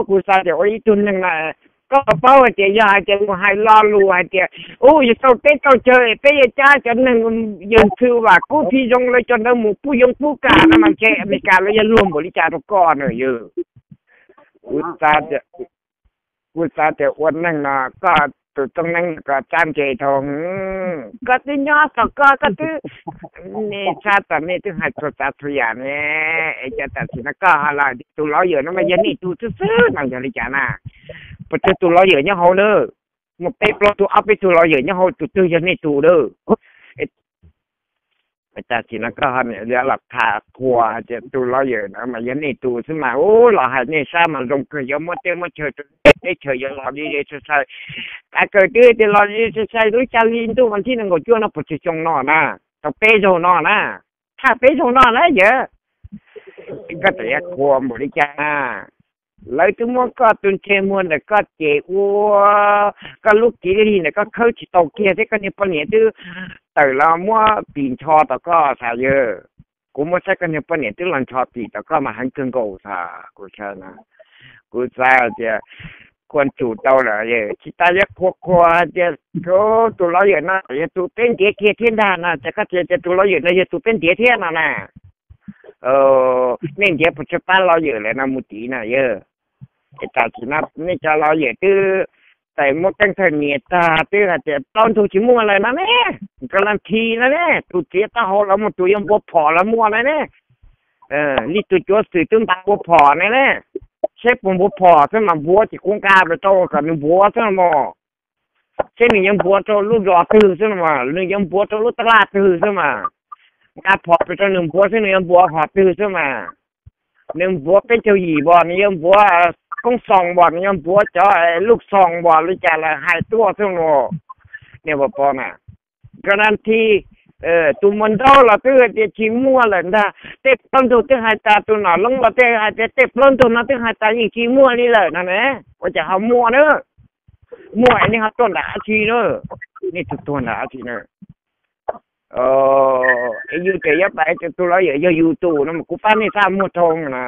Kuv xav tias ua ib tug neeg na, koj paub hais tias yog hais tias mus hais lo lus hais tias, u, yog tau teb tau chaw peb yuav cab cov neeg yawg ntxhw vam kub phi zoo lawv cov ntawd mus pub yoov pub kam no mas ntshe Amelikas lawv yuav luag npaum li cas rau koj na yog. Kuv xav tias ua neeg no koj tus txooj neeb ko txhob ntse dhau. Koj twb nyob tau koj, koj twb, nej txhob txog nej twb hais txhua tsav txhua yam ne. Es cov tam sim no koj ho los tus lawyer no mas yog nej tus xwb xwb no yog li cas na? Puas tsawg tus lawyer nyob hauv na? Muaj peb plaub tug ob peb tug lawyer nyob hauv, tus twg yog nej tus lawm? Tam sim no koj ho niam los tham qhuas hais tias tus lawyer no mas yog nej tus xwb mas, u, los hais nej sab mas zoo kawg, yuav muab teb muab chaw rau nej, teb chaws yuav los li li sai sai. Kav kawg twb tias los li sai sai lub caij li ntuj vas thib nees nkaum cuaj no puas tsawg xyoo no na? Tau peb zaug no na, thaj peb zaug no na yog. Koj tseem yuav qhuas npaum li cas na? Lawv twb muab koj tus ntsej muag ntawm koj ces ua koj lub kiv lig ntawm koj khawb tsis tau kiag thiab koj niag poj niam twb tawm los muab pim ntsho tom koj xav yog. Kuv muab saib koj niag poj niam twb los ntsho pim tom koj mas heev kawg nkaus xav kuv saib na. Kuv xav tias kuv tsum tau lawm, tsis tas yuav qhuas qhuas hais tias tus lawyer no yog tus peb ntiav kiag thiab ntag no, ces koj tias tias tus lawyer no yog tus peb ntiav thiab no na. Nej ntiav puas tsawg pab lawyer lawm no mus tid no yog. Es tam sim no nej cov lawyer twb txawm muab keeb thawj nias tag twb hais tias plaub ntug tsis muaj lawm no ne. Guarantee no ne, tus txiav taub hau los muaj, tus yuav npuav phom los muaj no ne. Li tus cuav xwm twb npaj npuav phom no ne. Seb puas npuav phom xwb mas npuav ces kuv nqa mus rau kom nws npuav xwb no mas. Seb nws yuav npuav rau lub zos twg xwb no mas, nws yuav npuav rau lub tab laj twg xwb mas. Nqa phom pes rau nws npuav xwb, nws yuav npuav phom twg xwb mas. Nws npuav peb caug yim npos, nws yuav npuav koob xoos npos, nws yuav npuav cov luj xoos npos li cas los hais tuaj xwb no. Nej puas paub na? Guarantee, tus muam nraug los twb tias tsis muaj lawm ntag. Tej plaub ntug twb hais tas, tus nom loob los twb hais tias tej plaub ntug no twb hais tas yeej tsis muaj li lawm no ne. Ua cas ho muaj na? Muaj es nej ho tuaj nram dab tsi na? Nej tuaj nram dab tsi na? Es yus tseem yuav pais tias tus lawyer yog yus tus no mas kuv pab nej txaj muag rau na.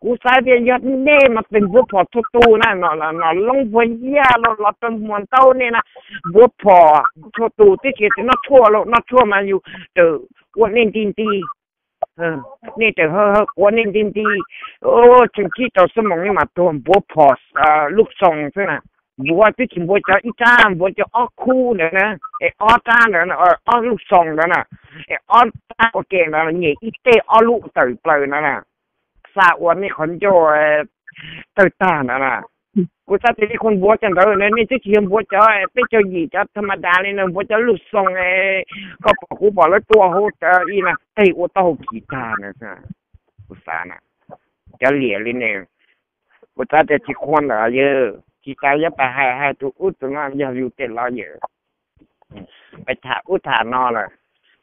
Kuv xav tias yog nej mas pes npuav phom txhua tus na, nom loob puag yaj los los rau muam nraug nej na, npuav phom txhua tus twb tsis noj tshuaj los noj tshuaj mas yus tseem ua nej nti nti. Nej tseem hawb hawb quav nej nti nti, tseem tsis tau xab moos nej mas tuag npuav phom luj xoos xwb na. Npuav twb tsis npuav cov ib rab, npuav cov ob khub ntawd na, es ob rab ntawd na, ob luj xoos ntawd na, es ob rab ua ke ntawd nyem ib teg ob lub tawm plaws ntawd na. Xa ua nej qhov ncauj tawg tag ntawd na. Kuv xav tias nej khuv npuav cov ntawd na, nej twb tsis yog npuav cov peb caug yim cov tha ma das li na, npuav cov luj xoos, koj pom kuv pom lawv tua hauv i na, tej ua taub hau kis tag na. Kuv xav na, cov liam li ne, kuv xav tias tsis khuv ntawd yog tsis tas yuav pais hais hais tus ub tus no yog yus tej lawyer. Pais tham ub tham no lawm.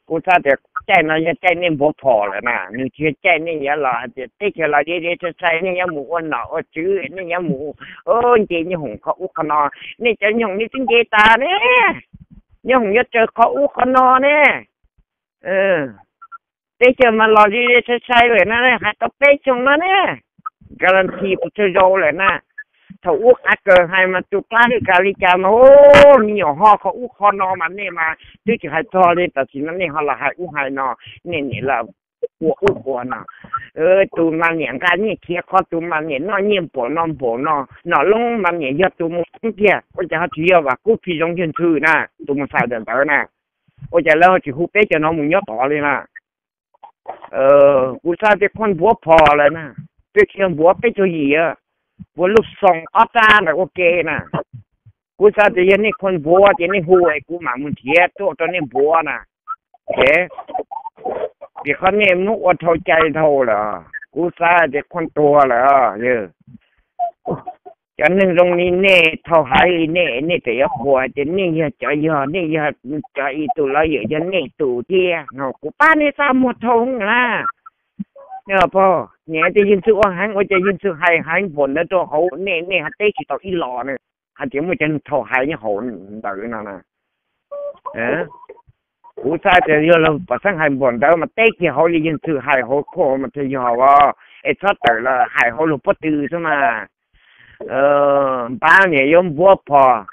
Kuv xav tias caij no yog caij nej npuav phom lawm na, nws tsis yog caij nej yuav los hais tias teb chaws los deb deb sai sai nej yuav mus ua nom ua tswv, nej yuav mus nce nyooj hoom qhov ub qhov no. Nej cov nyooj hoom nej twb nce tas ne, nyooj hoom yuav raws qhov ub qhov no ne. Teb chaws mas los deb deb sai sai lawm no, hais tau peb xyoo no ne, guarantee puas tsawg zaus lawm na. Thaum ub qav kaws hais mas tus plab li cas li cas mas, me nyuam ho qhov ub qhov no mas nej mas twb tsis hais txog li, tam sim no nej ho los hais ub hais no, nej niam los ua ub ua no. Tus mas niam nqa nyiaj khiav qhov, tus mas niam noj nyiaj npaum no npaum no, nom loob mas niam yog tus mus xeeb kiag, ua cas ho tsis yog Vam Kub Phi Zoo Yawg Ntxhw na, tus mus xais ntawm ntawd na? Ua cas lawv ho tsis hu peb cov no mus nyob tod li na? Kuv xav tias khuv npuav phom lawm na, twb tsis yog npuav peb caug yim, npuav luj xoos ob rab ntawd ua ke na. Kuv xav tias yog nej khuv npuav ces nej hu es kuv mam mus nrhiav tuaj rau nej npuav na. Vim qhov nej muab ua dhau cai dhau lawm, kuv xav tias khuv tuag lawm. Cov neeg zoo li nej thaum hais li nej, nej tseem yuav qhuas tias nej yog cov, yog nej yog cov ib tug lawyer, yog nej tus thiab no, kuv pab nej txaj muag dhau na. Pog, niam, tej yawg ntxwg ua heev, ua cas yawg ntxwg hais heev npaum ntawd rau hauv nej, nej ho teb tsis tau ib los na, hais tias muaj cov neeg thaum hais nyob hauv ntawd no na. Kuv xav tias yog luag pom xeeb hais npaum ntawd mas teb kiag hauv li yawg ntxwg hais hauv khua mas thiaj yog as, es txhob tawm los hais hauv luag pob tw xwb mas. Npab niam yuav npuab phom,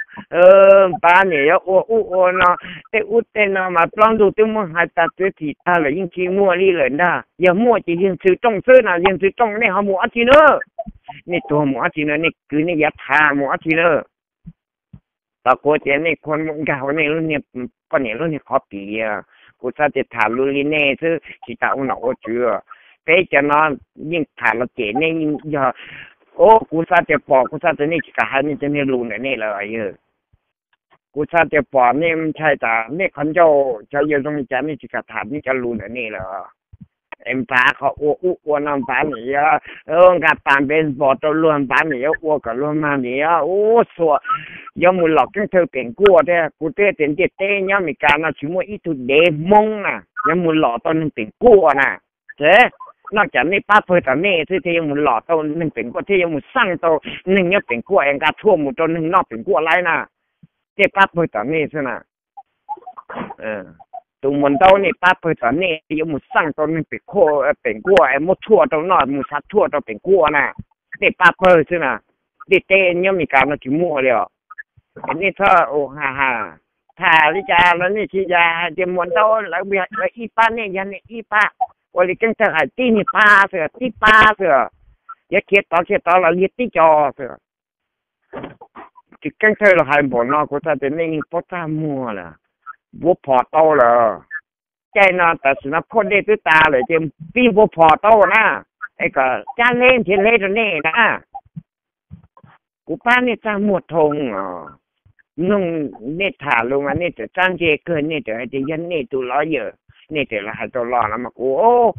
npab niam yuav ua ub ua no, tej ub tej no mas plaub ntug twb muab hais tag txiav txim tag lawm yeej tsis muaj li lawm ntag. Yog muaj ces yawg ntxwg rooj xwb no, yawg ntxwg rooj nej ho mus ob tsi na? Nej tuag mus ob tsi na, nej kwv nej yav tham mus ob tsi na? Tau kuv tias nej kuj nkag hauv nej lub niag poj niam lub niag qhov pim. Kuv xav tias tham lus li nej xwb tsis tas ua nom ua tswv. Peb cov no yeej tham los cem nej yog, o, kuv xav tias pom, kuv xav tias nej tsis kam hais nej cov niag lus ntawm nej lawm. Kuv xav tias pom nej ntshai tas nej qhov ncauj cov yawg zoo li cas nej tsis kam tham nej cov lus ntawm nej lawm. Es npab qhov ua ub ua no npab niam yuav nqa pas npe npos rau luag, npab niam yuav ua kom luag mag niam yuav ub xuas, yuav mus lom keeb thawj pem nkuaj thiab. Kuv twb tias ntiaj teb nyob Amelikas no tsis muaj ib tug dev Hmoob na yuav mus lom tau neeg pem nkuaj na. Ces noj cas nej pab pawg tom nej xwb thiaj yuav mus lom tau neeg pem nkuaj, thiaj yuav mus xaj tau neeg nyob pem nkuaj es nqa tshuaj mus rau neeg noj pem nkuaj laib na. Nej pab pawg tom nej xwb na. Tus muam ntaub nej pab pawg tom nej yuav mus xaj tau neeg pem nkuaj es muab tshuaj rau noj, mus xav tshuaj rau pem nkuaj na. Nej pab pawg xwb na. Ntiaj teb nyob Amelikas no tsis muaj li os. Nej txhob ua ha ha, tham li cas los nej tsis yog hais tias muam ntaub lawv ib pab nej yog nej ib pab. Ua li keeb thawj hais tib niag pab xwb, tib pab xwb. Yog khiav tod khiav tod los yog tib co xwb. Tsis keeb thawj los hais npaum no kuv xav tias nej yeej paub txaj muag lawm. Npuab phom tau lawm. Caij no tam sim no phoj dej twb tas lawm ces pib npuab phom tau na, es kom cab hleb nrhiav hleb rau nej na. Kuv pab nej txaj muag dhau os. Mloog nej tham lus mas nej txawm txab ntse kawg, nej txawm hais tias yog nej tus lawyer, nej txawm los hais tau los no mas kuv,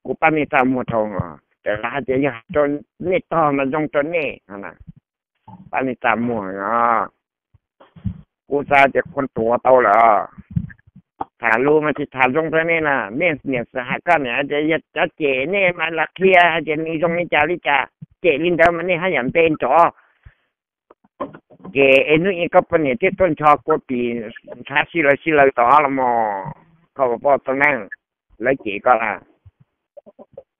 kuv pab nej txaj muag dhau os. Txawm los hais tias yog rau nej tog mas zoo rau nej, pab nej txaj muag os. Kuv xav tias khuam tuav tau lawm. Tham lus mas tsis tham zoo rau nej na, nej niam xav hais koj niam tias yog cov cem nej mas los qhia hais tias nws zoo li cas li cas, cem li ntawd mas nej haj yam npe nrov. Ces es hnub ib koj poj niam thiaj tuaj nrho kua pim ntshav si lawv si lawv tod los mas, koj puas paub tau neej, lawv cem koj lawm,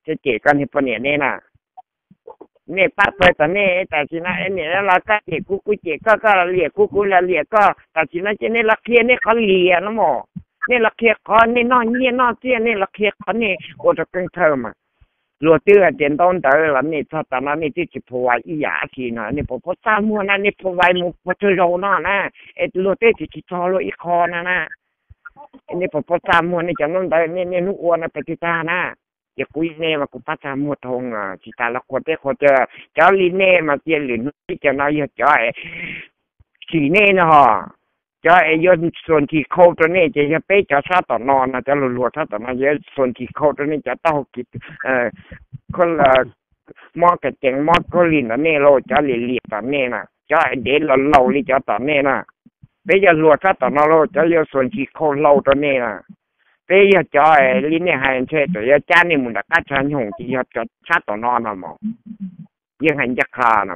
thiab cem koj niag poj niam nej na. Nej pab pawg tom nej, tam sim no es niam los koj cem kuv, kuv cem koj, koj los liam kuv, kuv los liam koj, tam sim no ces nej los qhia nej qhov liam no mas, nej los qhia qhov nej noj nyiaj noj txiaj, nej los qhia qhov nej ua rau keeb thawj mas. Luag twb hais tias ntaub ntawv los nej txog tas no nej twb tsis provide ib yam dab tsi no, nej puas paub txaj muag na, nej provide mus puas tsawg zaus no na, es luag twb tsis txog luag ib qho no na. Nej puas paub txaj muag nej cov ntaub ntawv nej niaj hnub ua no pes twg tag na? Ces kuv yog nej mas kuv pab txaj muag dhau, tsis tas los qhuas teb qhuas chaw. Cov li nej mas cia lwm hnub peb cov no yog cov es tsim nej no ho, cov es yuav xuas ntsis khau rau nej ces yog peb cov sab tom no no, cov luag luag sab tom no yuav xuas ntsis khau rau nej cov taub hau kis, mob kas cees mob kaub lig ntawm nej lauj, cov liam liam tom nej na, cov es dev laus laus li cov tom nej na. Peb yog luag sab tom no lauj, cov yuav xuas ntsis khau hlau rau nej na. Peb yog cov li nej hais ntshe txawm yuav cab nej mus nram qab tshav nyoog ces yog cov sab tom no no mas, yeej hais ncaj qha no.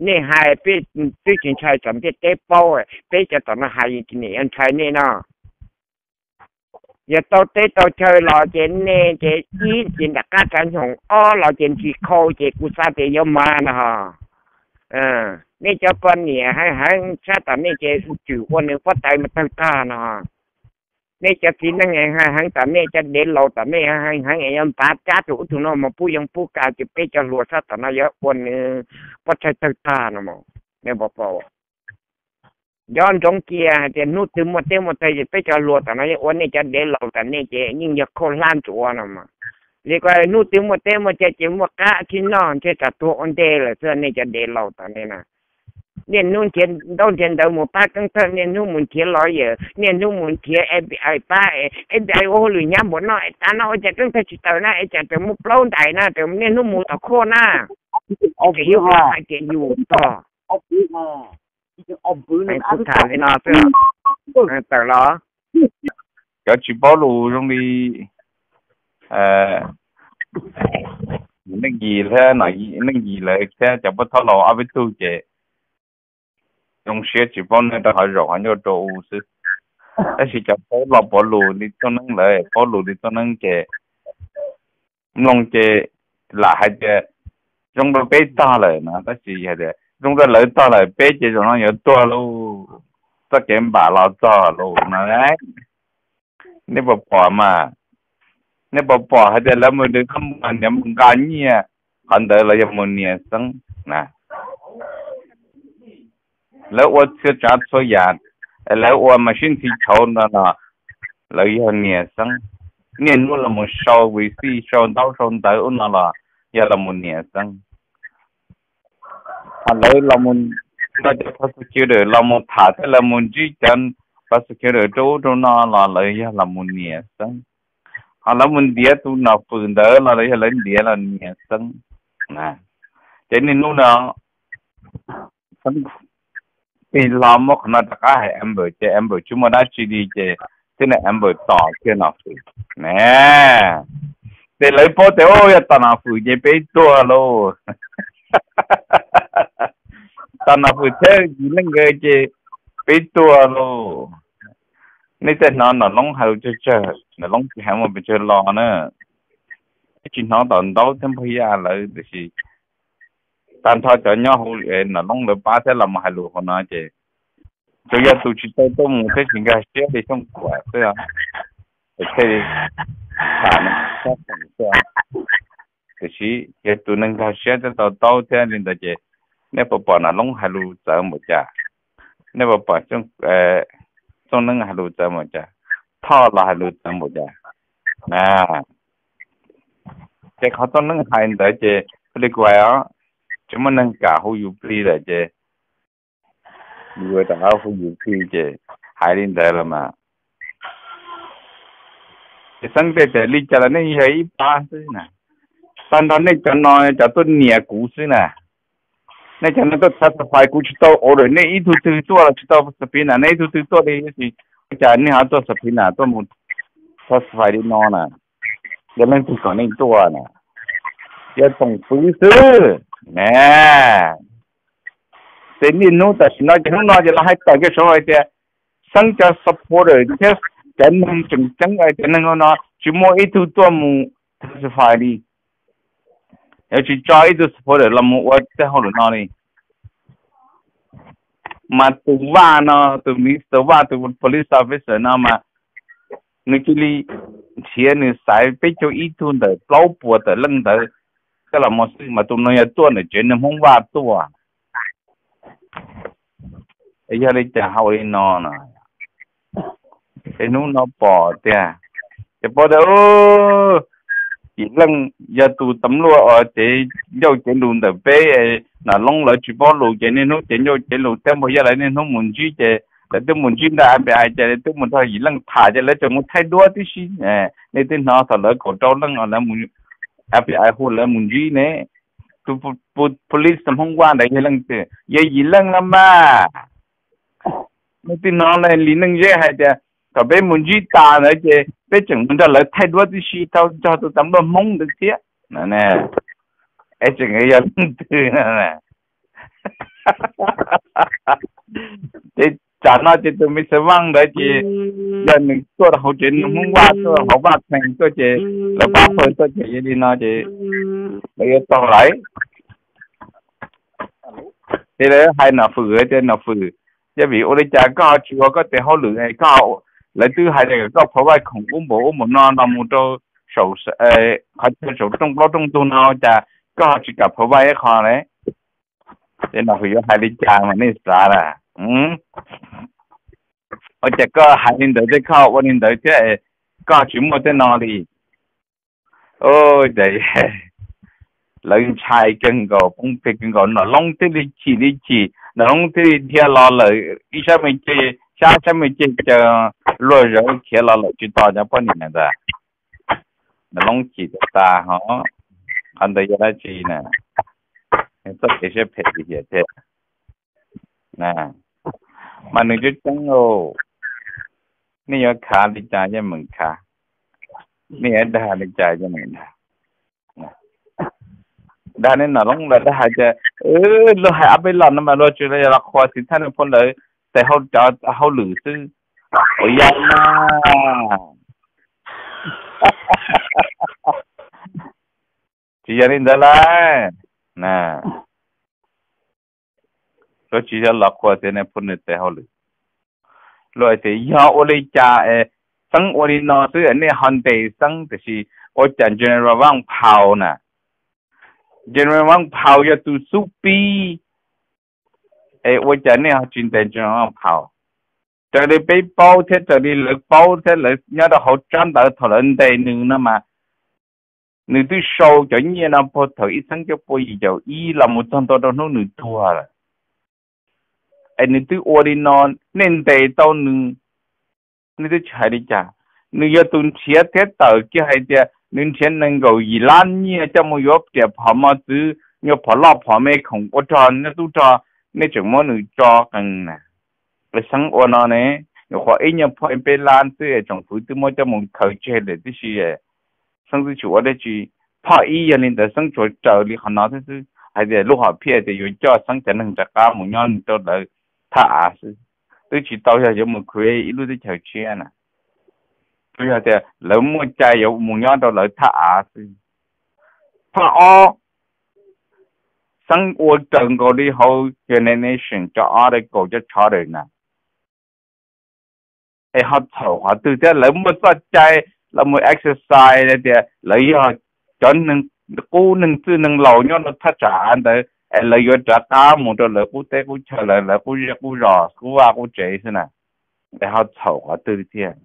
Nej hais peb twb tsis ntshai, txawm ntiaj teb paub, peb cov tom no hais niam yuav ntshai nej no. Yog tau teb tau chaw los ces nej ces ib ces nram qab tshav nyoog, ob los ces ntsis khau ces kuv xav tias yuav mas no. Nej cov poj niam heev heev sab tom nej ces tswm ua nws pob taws mas tawg tag no. Nej cov txiv neej heev heev tom nej, cov dev laus tom nej heev heev es yuav npav cab tus ub tus no mas pub yoov pub ka ces peb cov hluas sab tom no yuav ua nws pob tsaig tawg tag no mas. Nej puas paub? Nco ntsoov kiag hais tias hnub twg muaj teb muaj taw ces peb cov hluas tom no yeej ua nej cov dev laus tom nej ces yeej yog khauj hlab ntsuav no mas. Li ko hnub twg muaj teb muaj chaw ces muaj qab thib noj ntshe tsam tuag ua ntej lawm xwb nej cov dev laus tom nej na. Niaj hnub nrhiav ntaub nrhiav ntawv mus pab keeb thawj, niaj hnub mus nrhiav lawyer, niaj hnub mus nrhiav F B I pab, F B I ua hauj lwm hnyav npaum no es tav no ua cas keeb thawj tsis tawm na, es cas tseem muaj plaub ntais na, tseem niaj hnub mus tom khuaj na. Ces yuav hais tias yus tog. Kuv tham li no xwb, tawm los. Cov tsis paub lus zoo li Neej Yis thiab, Neej Yis lawv thiab cov pab thawj laus ob peb tug ces zoo siab tsis paub neeg rau qhov zaum qhov ncauj rau u xwb. Tab sis cov paub los paub lus li Txooj Neeb lawv, paub lus li Txooj Neeb ces mloog ces lam hais tias zoo rau peb tog lawm no, tab sis yog tias zoo rau lawv tog lawm, peb ces zaum no yuav tuag lauj, txoj kev npam los txog lauj no. Nej puas pom mas, nej puas pom hais tias lawv mus nrhiav mus nqa nyiaj, qhov ntawd los yog mus nias xeeb na. Lawv ua txhua tsav txhua yam, lawv ua mas sib ntxhi chauv no los lawv yog nias xeeb. Niaj hnub los mus sau vij xij, sau ntaub sau ntawv ub no los yog los mus nias xeeb. Ho lawv los mus nrog cov prosecutor los mus tham thiab lawv mus ntsib cov prosecutor rau ub rau no los lawv yog los mus nias xeeb. Ho lawv mus ntiav tus Nom Fwm ntawd los lawv yog lawv ntiav los nias xeeb. Ces niaj hnub no Xeeb tig hlo muab qhov no rov qab hais Amber ces Amber tsis muaj dab tsi li ces thiaj li Amber tos kiag Nom Fwm na. Ces lawv paub tias yog tos Nom Fwm ces peb tuag lauj. Tos Nom Fwm thiab Yim Leej nkawd ces peb tuag lauj. Nej tej hnov Nom Loob hais lus tsawg tsawg, Nom Loob tsis hais muaj pes tsawg lo na. Peb tsis hnov tom ntaub thiab npog yaj lawv tiam sis tag nrho cov nyob hauv Nom Loob lawv pab thiab los mus hais lus hauv no ces tsuas yog tus tsis tau tuaj mus thiab tsis nkag siab li Xyooj Kuam xwb. Thiaj li tham xab xeem xwb. Tiam sis yog tus neeg nkag siab thiab to taub thiab li ntawd ces nej puas pom Nom Loob hais lus txawv npaum cas? Nej puas pom Txooj Neeb hais lus txawv npaum cas? Thoj los hais lus txawv npaum cas? Ces qhov Txooj Neeb hais ntawd ces li kuv hais os, tsis muaj neeg kam hu yus plig lawm ces yus rov qab hu yus plig ces hais li ntawd los mas. Ces Xeeb teb tias li cas los nej yog ib pab xwb na. Tag nrho nej cov no cov tuaj nias kuv xwb na. Nej cov no tuaj testify, kuv tsis tau order nej ib tug twg tuaj los tsis tau subpoena nej ib tug twg tuaj li, tab sis ua cas nej ho tuaj subpoena tuaj mus testify li no na? Yog leej twg kom nej tuaj na? Yog Toom Fwv xwb na. Ces niaj hnub tam sim no ces hnub no ces los hais tawm kiag saud hais tias Xeeb cov supporter thiab cov neeg tseem ceeb cov neeg no tsis muaj ib tug tuaj mus testify li. Yuav tsis tso ib tug supporter los mus ua tej hauj lwm no li. Mas tus Vaj no, tus Mister Vaj, tus police officer no mas nws cia li nrhiav nws xaiv peb caug ib tug ntawm plaub puas tawm leej ntawd coj los mus xwb mas tus no yog tuaj ntawm tsev neeg Hmoob Vaj tuaj. Yog li cas hais li no no? Ces hnub no pom tiag, ces paub tias Yim Leej yog tus tam luaj uas cev ncauj cev lus ntawm peb, Nom Loob lawv tsis paub lus ces niaj hnub cev ncauj cev lus thiab npog yaj lawv niaj hnub mus ntsib ces lawv twb mus ntsib ntawm F B I ces lawv twb mus nrog Yim Leej tham ces lawv tseem mus thaij duab tib si. Nej twb hnov thaum lawv kaum rau leej uas lawv mus, F B I hu lawv mus ntsib ne, tus police Hmoob Vaj ntawd yog leej twg? Yog Yim Leej los mas. Nej twb hnov Lis Neej Zeb hais tias thaum peb mus ntsib tas ntawd ces peb tseem mus nrog lawv thaij duab tib si tau nrog tus tam luaj Hmoob ntawd thiab. Es tseem yog leej twg? Ces tsam no ces tus Mister Vaj ntawd ces yog nws tuaj hauv tsev neeg Hmoob Vaj tuaj hauv Vaj Khees tuaj ces lawv pab pawg tuaj ces yog li no ces lawv yuav tau lawm. Ces lawv hais Nom Fwm tias Nom Fwm, yog vim ua li cas koj ho tsis ua koj tes hauj lwm, koj, lawv twb hais tias kom koj provide khoom ub npaum ub npaum no no mus rau saum, qhov chaw saum rooj plaub rooj ntug no cas koj ho tsis kam provide ib qho ne? Ces Nom Fwm yuav hais li cas mas nej xav lawm? Ua cas koj hais li ntawd thiab koj ua li ntawd thiab koj tsis muaj tej no li? Ua cas lawv ntshai kawg nkaus, poob plig kawg nkaus, Nom Loob thiaj li chim li chim, Nom Loob thiaj li dhia los lawm ib sab me ceg, sab sab me ceg caw luag zawv khiav los lawm tsis tos cov poj niam ntawd. Nom Loob chim tas tas hos, qhov ntawd yog dab tsi na? Txoj kev siab phem lim hiam thiab. Mas nws coob coob, nej yuav khav li cas yeej meem khav, nej yuav dag li cas yeej meem dag. Dag nej Nom Loob lawv dag hais tias, luag hais ob peb los no mas luag tsis los qhuas xwm txheej no phu lawv tes hauj lwm xwb. Ua yog na, tsis yog li ntawd lauj. Luag tsis yog los qhuas xwm ne phu nws tes hauj lwm. Luag hais tias yog ua li cas es Xeeb ua li no xwb nej ho ntes Xeeb, tiam sis ua cas General Vang Phaus na, General Vang Phaus yog tus xub pib, es ua cas nej ho tsis ntes General Vang Phaus? Raws li peb paub thiab raws li lawv paub thiab lawv nyob rau hauv tsab ntawv thaum lawv ntes nws no mas, nws twb sau cov nyiaj no puag thaum ib txhiab cuaj pua yim caum ib los mus txog ntua rau hnub nws tuag lawm. Es nws twb ua li no, nej ntes tau nws, nej twb tsis hais li cas. Nws yog tus nrhiav thiab tawm kiag hais tias nws nrhiav nees nkaum yim lab nyiaj coj mus yuav riam phom mos txwv, nyuag phom loj phom me khoom ua rog nyob tub rog, nej tseem muab nws tso qees na. Xeeb ua no ne, nyuam qhuav ib nyuag phuaj peb lab xwb es tsoom fwv twb muab coj mus khaws tseg lawm tib si. Xeeb twb tsis ua dab tsi. Phoj ib yog li ntawd Xeeb tsuas raws li qhov no thiab xwb, hais tias lub hom phiaj tias yuav coj Xeeb cov neeg rov qab mus nyob rau lawv thaj av xwb, twb tsis tau yog yuav mus create ib lub teb chaws tshiab na, tsuas yog tias lawv muaj cai yuav mus nyob rau lawv thaj av xwb. Phoj ob, Xeeb ua raws nkaus li hauv United Nations cov order kaum cov charter na. Es ho txhaum qhov twg thiab? Lawv muaj txoj cai los mus exercise tias lawv yog cov neeg qub, neeg txwj neeg laus nyob rau thaj tsam av ntawd es lawv yuav rov qab mus rau lawv qub teb qub chaw, lawv lawv qub zej qub zos, qub vaj qub tsev xwb na. Es ho txhaum qhov twg thiab?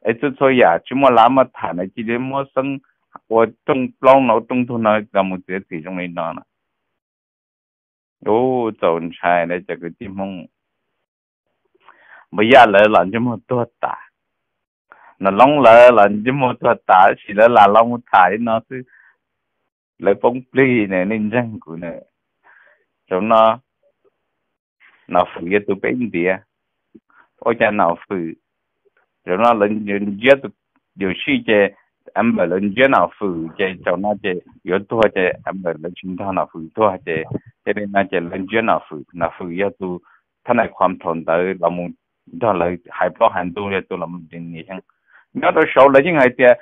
Es txhua txhua yam tsis muaj lab muaj tham na, cia li muab Xeeb ua rooj plaub no rooj ntug no los mus txiav txim zoo li no na. Ub, txaus ntshai na cov kwv tij Hmoob. Npawg Yaj lawv los ntsej muag tuag tas, Nom Loob lawv los ntsej muag tuag tas, tab sis lawv lam los mus tham li no xwb. Lawv poob plig na, nej ntseeg kuv na. Zaum no Nom Fwm yog tus peb ntiav. Ua cas Nom Fwm, zaum no lawv ntsiab tus Yuam Sij ces Amber lawv ntsiab Nom Fwm ces zaum no ces yuav tuag ces Amber lawv tsis nrog Nom Fwm tuag ces, ces li no ces lawv ntsiab Nom Fwm. Nom Fwm yog tus thab nais khom thaum ntawd los mus nrog lawv hais plaub hais ntug, yog tus los mus nias xyoo. Nyob rau saud lawv yeej hais tias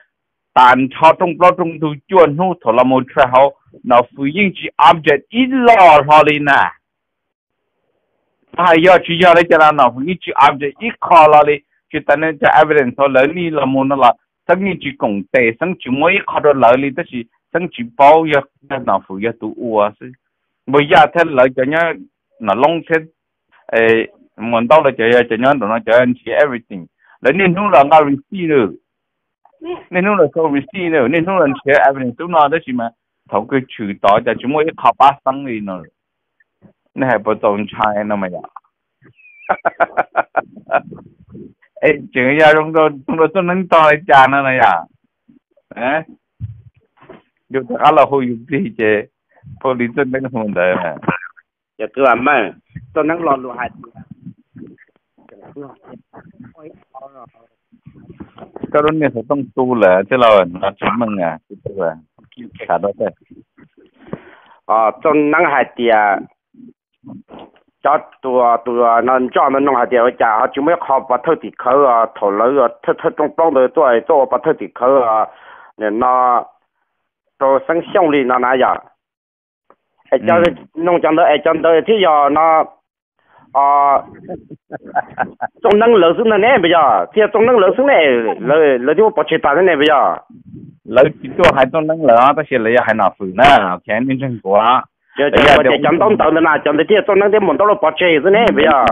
tas nrho rooj plaub rooj ntug cuaj hnub thaum los mus try hauv, Nom Fwm yeej tsis object ib lo hlo li na. Hais yog tsis yog li cas los Nom Fwm yeej tsis object ib qho lo li. Tsis tas li cas evidence thaum lawv nej los mus no los Xeeb yeej tsis koom tes, Xeeb tsis muab ib qho rau lawv li, tab sis Xeeb tsis paub yog Nom Fwm yog tus ua xwb. Npawg Yaj thiab lawv cov nyob, Nom Loob thiab Muas Ntaub lawv cov, yog cov nyob nraum no cov nrhiav everything. Lawv niaj hnub los nqa receipt lawm, niaj hnub los show receipt lawm, niaj hnub los nrhiav evidence tub no, tab sis mas thaum kawg tshwm tod cas tsis muaj ib qho pab Xeeb li no. Nej hais puas txaus ntshai no mas yom? Es tseem yog zoo rau txoj neeb tog li cas no na yom? Yus rov qab los hu yus plig ces pab li txoj neeb hu ntawd. Yog kawg mas, txoj neeb lo lus hais tias koj lub niag xov tooj tu lawm thiab los no tsis meej, xav rau tej. Txoj neeb hais tias cov tus, tus no ntsoj no nug hais tias ua cas ho tsis muaj ib qho pov thawj tim khawv thaum lawv thawj thawj rooj plaub ntawd tuaj tuaj ua pov thawj tim khawv no rau Xeeb Xyooj li no na yom. Es cov, nug cov ntawd es cov ntawd thiaj yog no txoj neeb lawv xwb ne puas yog? Thiaj yog txoj neeb lawv xwb ne, lawv thiaj muab pov tseg tas xwb ne puas yog? Lawv tsis tuaj hais txoj neeb lawv, tab sis lawv yog hais Nom Fwm na, ok, nej ntseeg kuv. Cov ntaub ntawv ntawd na, cov ntawd thiaj yog txoj neeb thiab Muas Ntaub los pov tseg xwb ne puas yog?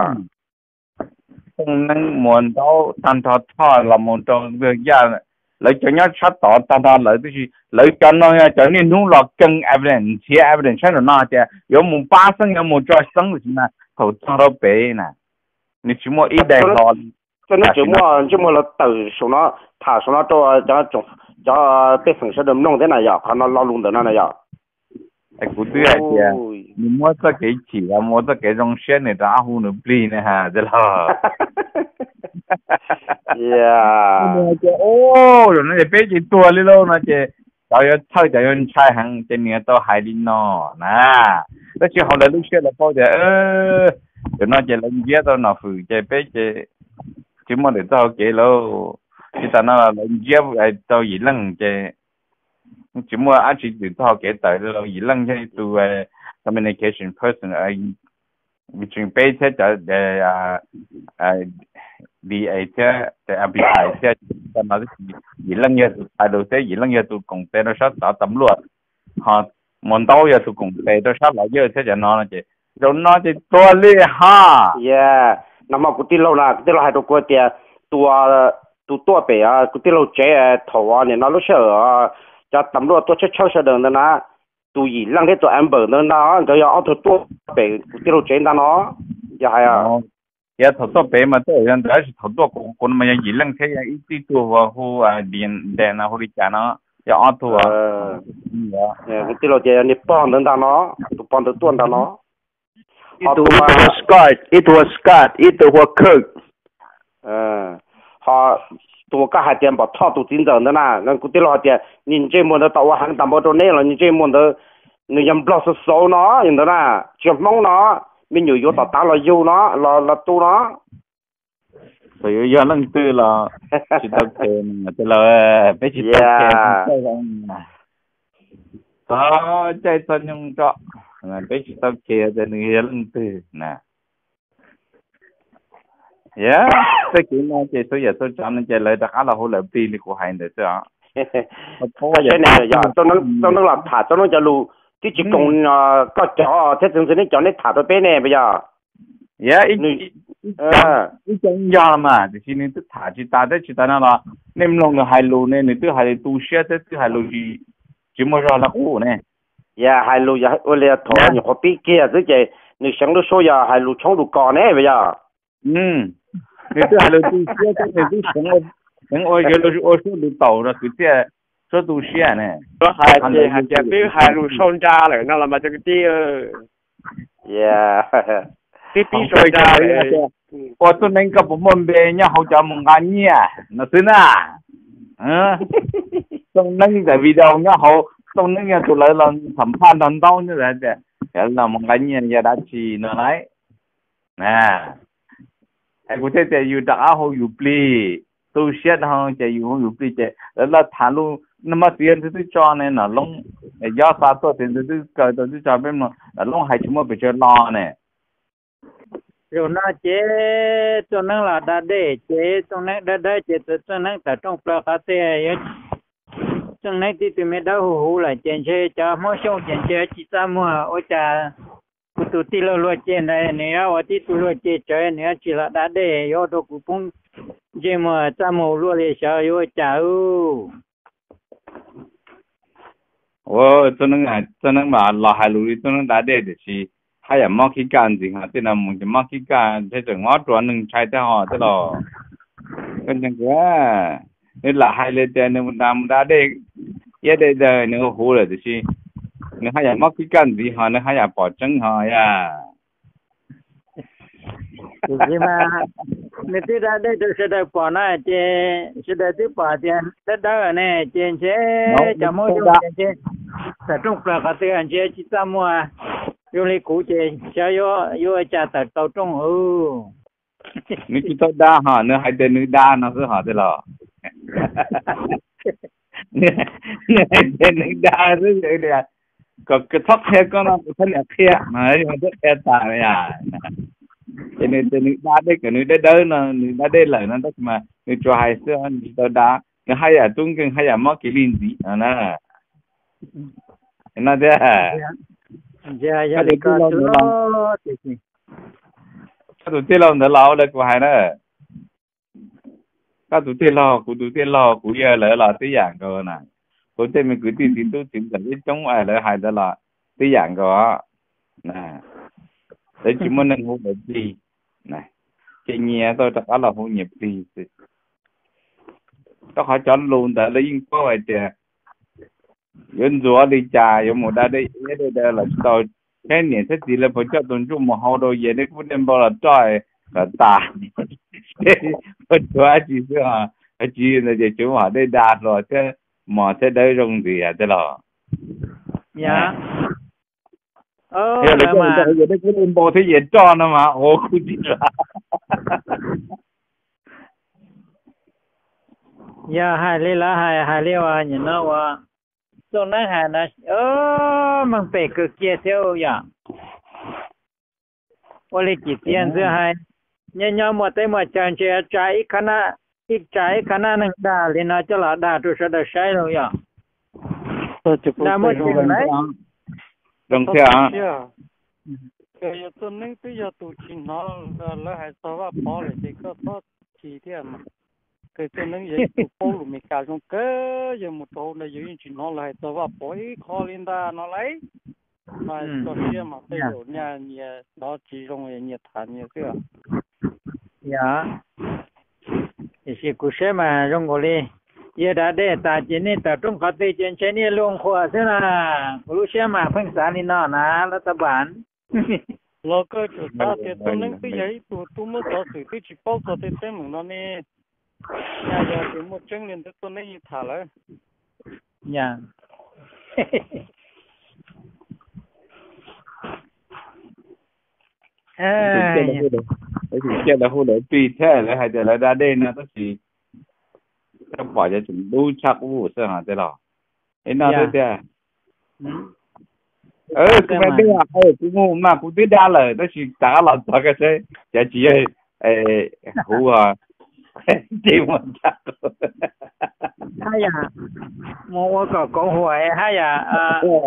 Txoj neeb Muas Ntaub tag nrho Thoj los mus rau Yaj, lawv cov nyob sab tod tag nrho lawv, tab sis lawv cov no yog cov niaj hnub los keej evidence, nrhiav evidence sab nraum no hais tias yuav mus pab Xeeb, yuav mus tso Xeeb, tab sis mas thaum txog rau pem na, nws tsis muaj ib daim hlo li. Txoj neeb tseem muaj ntsej muag los tawm saum no, tham saum no rau cov tej xeem sawv daws mloog thiab na yom, qhov no lo lus ntawm no na yom. Es kuv twb hais tias nws muab txoj kev chim los mus ua txoj kev zoo siab, nws rov qab hu nws plig ne ha, tiag los. Nws hais tias, o, zaum no ces peb ces tuag li lauj no ces cov yuav txhawj cov yuav ntshai heev ces nws yuav tau hais li no na. Tab sis hauv lawv lub siab lawv paub tias cov no ces lawv ntiab tau nom fwm ces peb ces tsis muaj lwm txoj hau kev lawm. Tsis tas no lawv ntiab tau Yim Leej ces tsis muaj dab tsi lwm txoj hau kev tawm li lawm. Yim Leej yog ib tug communication person, peb thiab cov DA thiab LBI thiab, Yim Leej yog tus txhais lus thiab Yim Leej yog tus koom tes rau sab tod tam luaj, ho Muas Ntaub yog tus koom tes rau sab lawyer thiab cov no no ces zaum no ces tuag li ha. Nag hmo kuv tij laug na, kuv tij laug hais rau kuv tias tus, tus tuaj pem kuv tij laug tsev thaum nim no lub sij hawm cov tam luaj tuaj tshawb tshawb sawv daws ntawd na, tus Yim Leej thiab tus Amber ntawd ntag, nkawd yog ob tug tuaj pem kuv tij laug tsev ntag no. Yog hais tias thaum tuaj pem mas tej zaum yog ntawd, tab sis thaum tuaj kuv no mas yog Yim Leej thiab yog ib tug hu Dee no hu li cas no, yog ob tug. Kuv tij laug tias yog niag pog ntawd ntag no, tus pog ntawd tuaj ntag no. Ib tug hu Scott, ib tug hu Scott, ib tug hu Kirk. Ho tus uas koj hais tias Npom Thoj tus txiv ntxawm ntawd na, kuv tij laug hais tias niag ntsej muag ntawd tau ua heev tas npaum rau neb los niag ntsej muag ntawd nws yog Nplog xauv xauv no ntawd na, tsis yog Hmoob no, me nyuam yuav tom tav los yug no, los tu no. Txawm yuav yog leej twg los tsis tau khe, peb tsis tau khe. Txhob caij txhob nyoog tso, peb tsis tau khe tias nws yog leej twg na. Yog txoj kev no ces txhua yam txhua tsav no ces lawv rov qab los hu lawv plig li kuv hais ntawd xwb os. Saib ne, yog Txooj Neeb los tham Txooj Neeb cov lus twb tsis koom koj cov thiab, txwv ntxwv neb cov neb tham rau peb ne puas yog? Yog ib co yog mas, tiam sis nws twb tham tsis tas thiab. Tsis tas no los nej mloog nws hais lus ne, nws twb hais lus tu siab thiab twb hais lus tsis muaj zog li qub ne. Yog hais lus yog ua li thaum nyuam qhuav pib kiag xwb ces nws seev lub suab yog hais lus tshoob lus kos ne puas yog? Nws twb hais lus tu siab thiab nws twb seev ua, seev ua yuav ua suab lus taum rau kwv txhiaj suab tu siab ne. Hais tias twb hais lus sau nra lawm no los mas cov kwv tij, twb pib sau nra lawm. Ua Txooj Neeb koj puas muaj npe nyob hauv cov mus nqa nyiaj no xwb na? Txooj Neeb ntawm video nyob hauv, Txooj Neeb yog tus lawv los xam phaj nrog ntaub nyob tias los mus nqa nyiaj yog dab tsi no lauj? Es kuv thiaj tias yus rov qab hu yus plig, tu siab dhau ces yus hu yus plig ces lawv los tham lus no mas txiv ntxwv twb tso ne, Nom Loob, Yob Xa tuaj txiv ntxwv twb kaw tau twb tso peb mloog, Nom Loob hais tsis muaj pes tsawg lo ne. Zaum no ces Txooj Neeb los da dej ces Txooj Neeb dawb dawb ces txawm Txooj Neeb tawm rooj plaws qhov twg, Txooj Neeb tib tug me dawb huv huv lawm ces ntshe cov Hmoob Xyooj ces ntshe tsis txaj muag. Ua cas kuv tus tij laug luag ce ntawd nws yuav ua tib tug luag ce tsawv, nws yuav tsis los da dej yuav ua rau kuv poob ntsej muag txaj muag luaj li, xyov yuav ua cas. Ua Txooj Neeb, Txooj Neeb mas los hais lus li Txooj Neeb da dej tiam sis haj yam mob khib kaj ntxiv, ho tej no mus ces mob khib kaj thiab tseem mob rua neeg ntshai thiab ho tej los. Koj ntseeg kuv, nws lam hais li tias nws mus da, mus da dej, iab dej daws nws huv huv lawm tiam sis nws haj yam mob khib kaj ntxiv ho nws haj yam pom tseeb ho yam. Tiam sis mas nws twb da dej rau sawv daws pom na, ces sawv daws twb pom tias dawb dawb ne, ces ntshe cov Hmoob Xyooj ces ntshe tawm rooj plaws qhov twg ntshe tsis txaj muag. Zoo li kuv ces xyov yuav ua cas tawm tau rooj. Nws tsis tau da ho nws hais tias nws da no xwb ho tej los. Nws hais tias nws da xwb, kom txhob qhia koj no kuv txhob niam qhia, txhob qhia tas. Ces nws tias nws da dej kom nws dawb dawb no, nws da dej lawm no tab sis mas nws tsuas hais xwb, nws tsis tau da. Nws haj yam tub nkeeg haj yam mob kev li ntxiv no na. No tias koj tus tij laug ntawd los ua li kuv hais na, koj tus tij laug, kuv tus tij laug, kuv yawg lawv los tib yam nkaus na. Kuv tej me kwv tij txiv tub txiv ntxawm coob coob lawv hais ntawd los tib yam nkaus. Lawv tsis muaj neeg hu lawv plig, ces nyias tau rov qab los hu nyias plig xwb. Rau qhov cov lus ntawd lawv yeej paub hais tias yuav ntxuav li cas, yuav mus da dej iab dej daws los tsis tau, thiab niam thiab txiv lawv puas coj tus ntsuj mus hau rau, yam dej kub dej npau los roj kom tas, puas tsuav dab tsi xwb os. Tsis ntawd ces tsuav mus hom dej da hluas thiab mos thiab dawb zoo ntxiv yom tij laug. Yog lawv coj mus rau hauv yawm dej kub li npau thiab yawm roj no mas ua kuj tsis zoo. Yog hais li lawv hais, hais li uas nim no uas Txooj Neeb hais na, meej pem kawg kiag thiab yom. Ua li Cim Txias Ntxwg hais, nyob nyob muaj teb muaj chaw ntshe tsa ib, ib tsa ib qhab nab neeg dag li no coj los dag rau sawv daws saib lauj yom. Dag muaj tseeb lawm. Zoo thiab. Yog Txooj Neeb twb yog tus tsis hnov lawv hais txog Vaj Pov lawm ces koj txhob chim thiab mas. Kawg Txooj Neeb yog ib tug paub lus Meskas zoo kawg, yog mus rau hauv ntawd yog yeej tsis hnov lawv hais txog Vaj Pov ib qho li ntag no lauj. Mas txog siab mas tej zaum nyaj nyias hnov tsis zoo nyias tham nyias xwb. Yog, tiam sis kuv saib mas zoo nkaus li yog da dej tas ces nej tawm rooj qhov twg ces ntshe nej luag nqhuas xwb na. Kuv lub siab mas pheej xav li no na, lab tab npas. Los koj tsuas xav tias Txooj Neeb twb yog ib tug tub muab xov xwm twb tsis paub txog tej teeb meem no ne. Nyaj yog tias muaj tseeb li ntawd Txooj Neeb yeej tham lawm. Tab sis ciaj lawv hu lawv plig thiab lawv hais tias lawv da dej no tab sis koj pom cov tseem dub tshaj qub xwb hos tej laus. Es no xwb tiag. Kuv me dej, kuv mus mas kuv twb da lawm tab sis rov qab los txog koj saib cov tsis yog huv os, ces mus txog haj yam mus ua kom koov huam haj yam,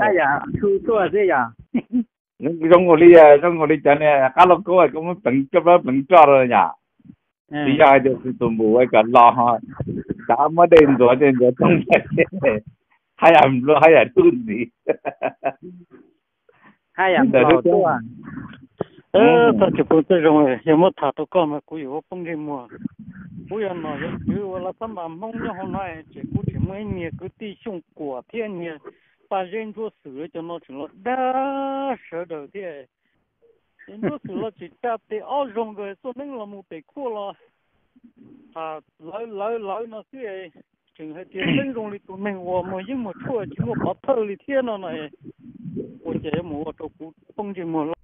haj yam tshu tuaj xwb yom. Zoo nkaus li, zoo nkaus li cov niag qab lauj kaub koj muab pleev coj, pleev roj rau yom. Tsis yog hais tias tus npum kom los ho rov qab muab dej ntxuav dej ntxuav toog haj yam npluag haj yam dub ntxiv. Haj yam npluag tuaj. Txoj tsis pub txoj zoo, yog muab tham rau koj mas kuv yuav ua poob ntsej muag. Kuv yog nom yog tswv ua laj tab npas Hmoob nyob hauv no ces kuv tseem muaj ib niag kwv tij Xyooj Kuam thiab niag Paj Zeb Ntsuab Xwm cov no tseem los dag sawv daws thiab. Ces Ntsuab Xwm los tseem tsa tes ob zaug nkaus, Txooj Neeb los mus pem khuaj los tham lawv lawv lawv no xwb. Tseem hais tias Neeb zoo li tus neeg uas muag yeeb muag tshuaj tsis muaj pov thawj li thiab no no. Ua cas yuav mus ua rau kuv poob ntsej muag loj.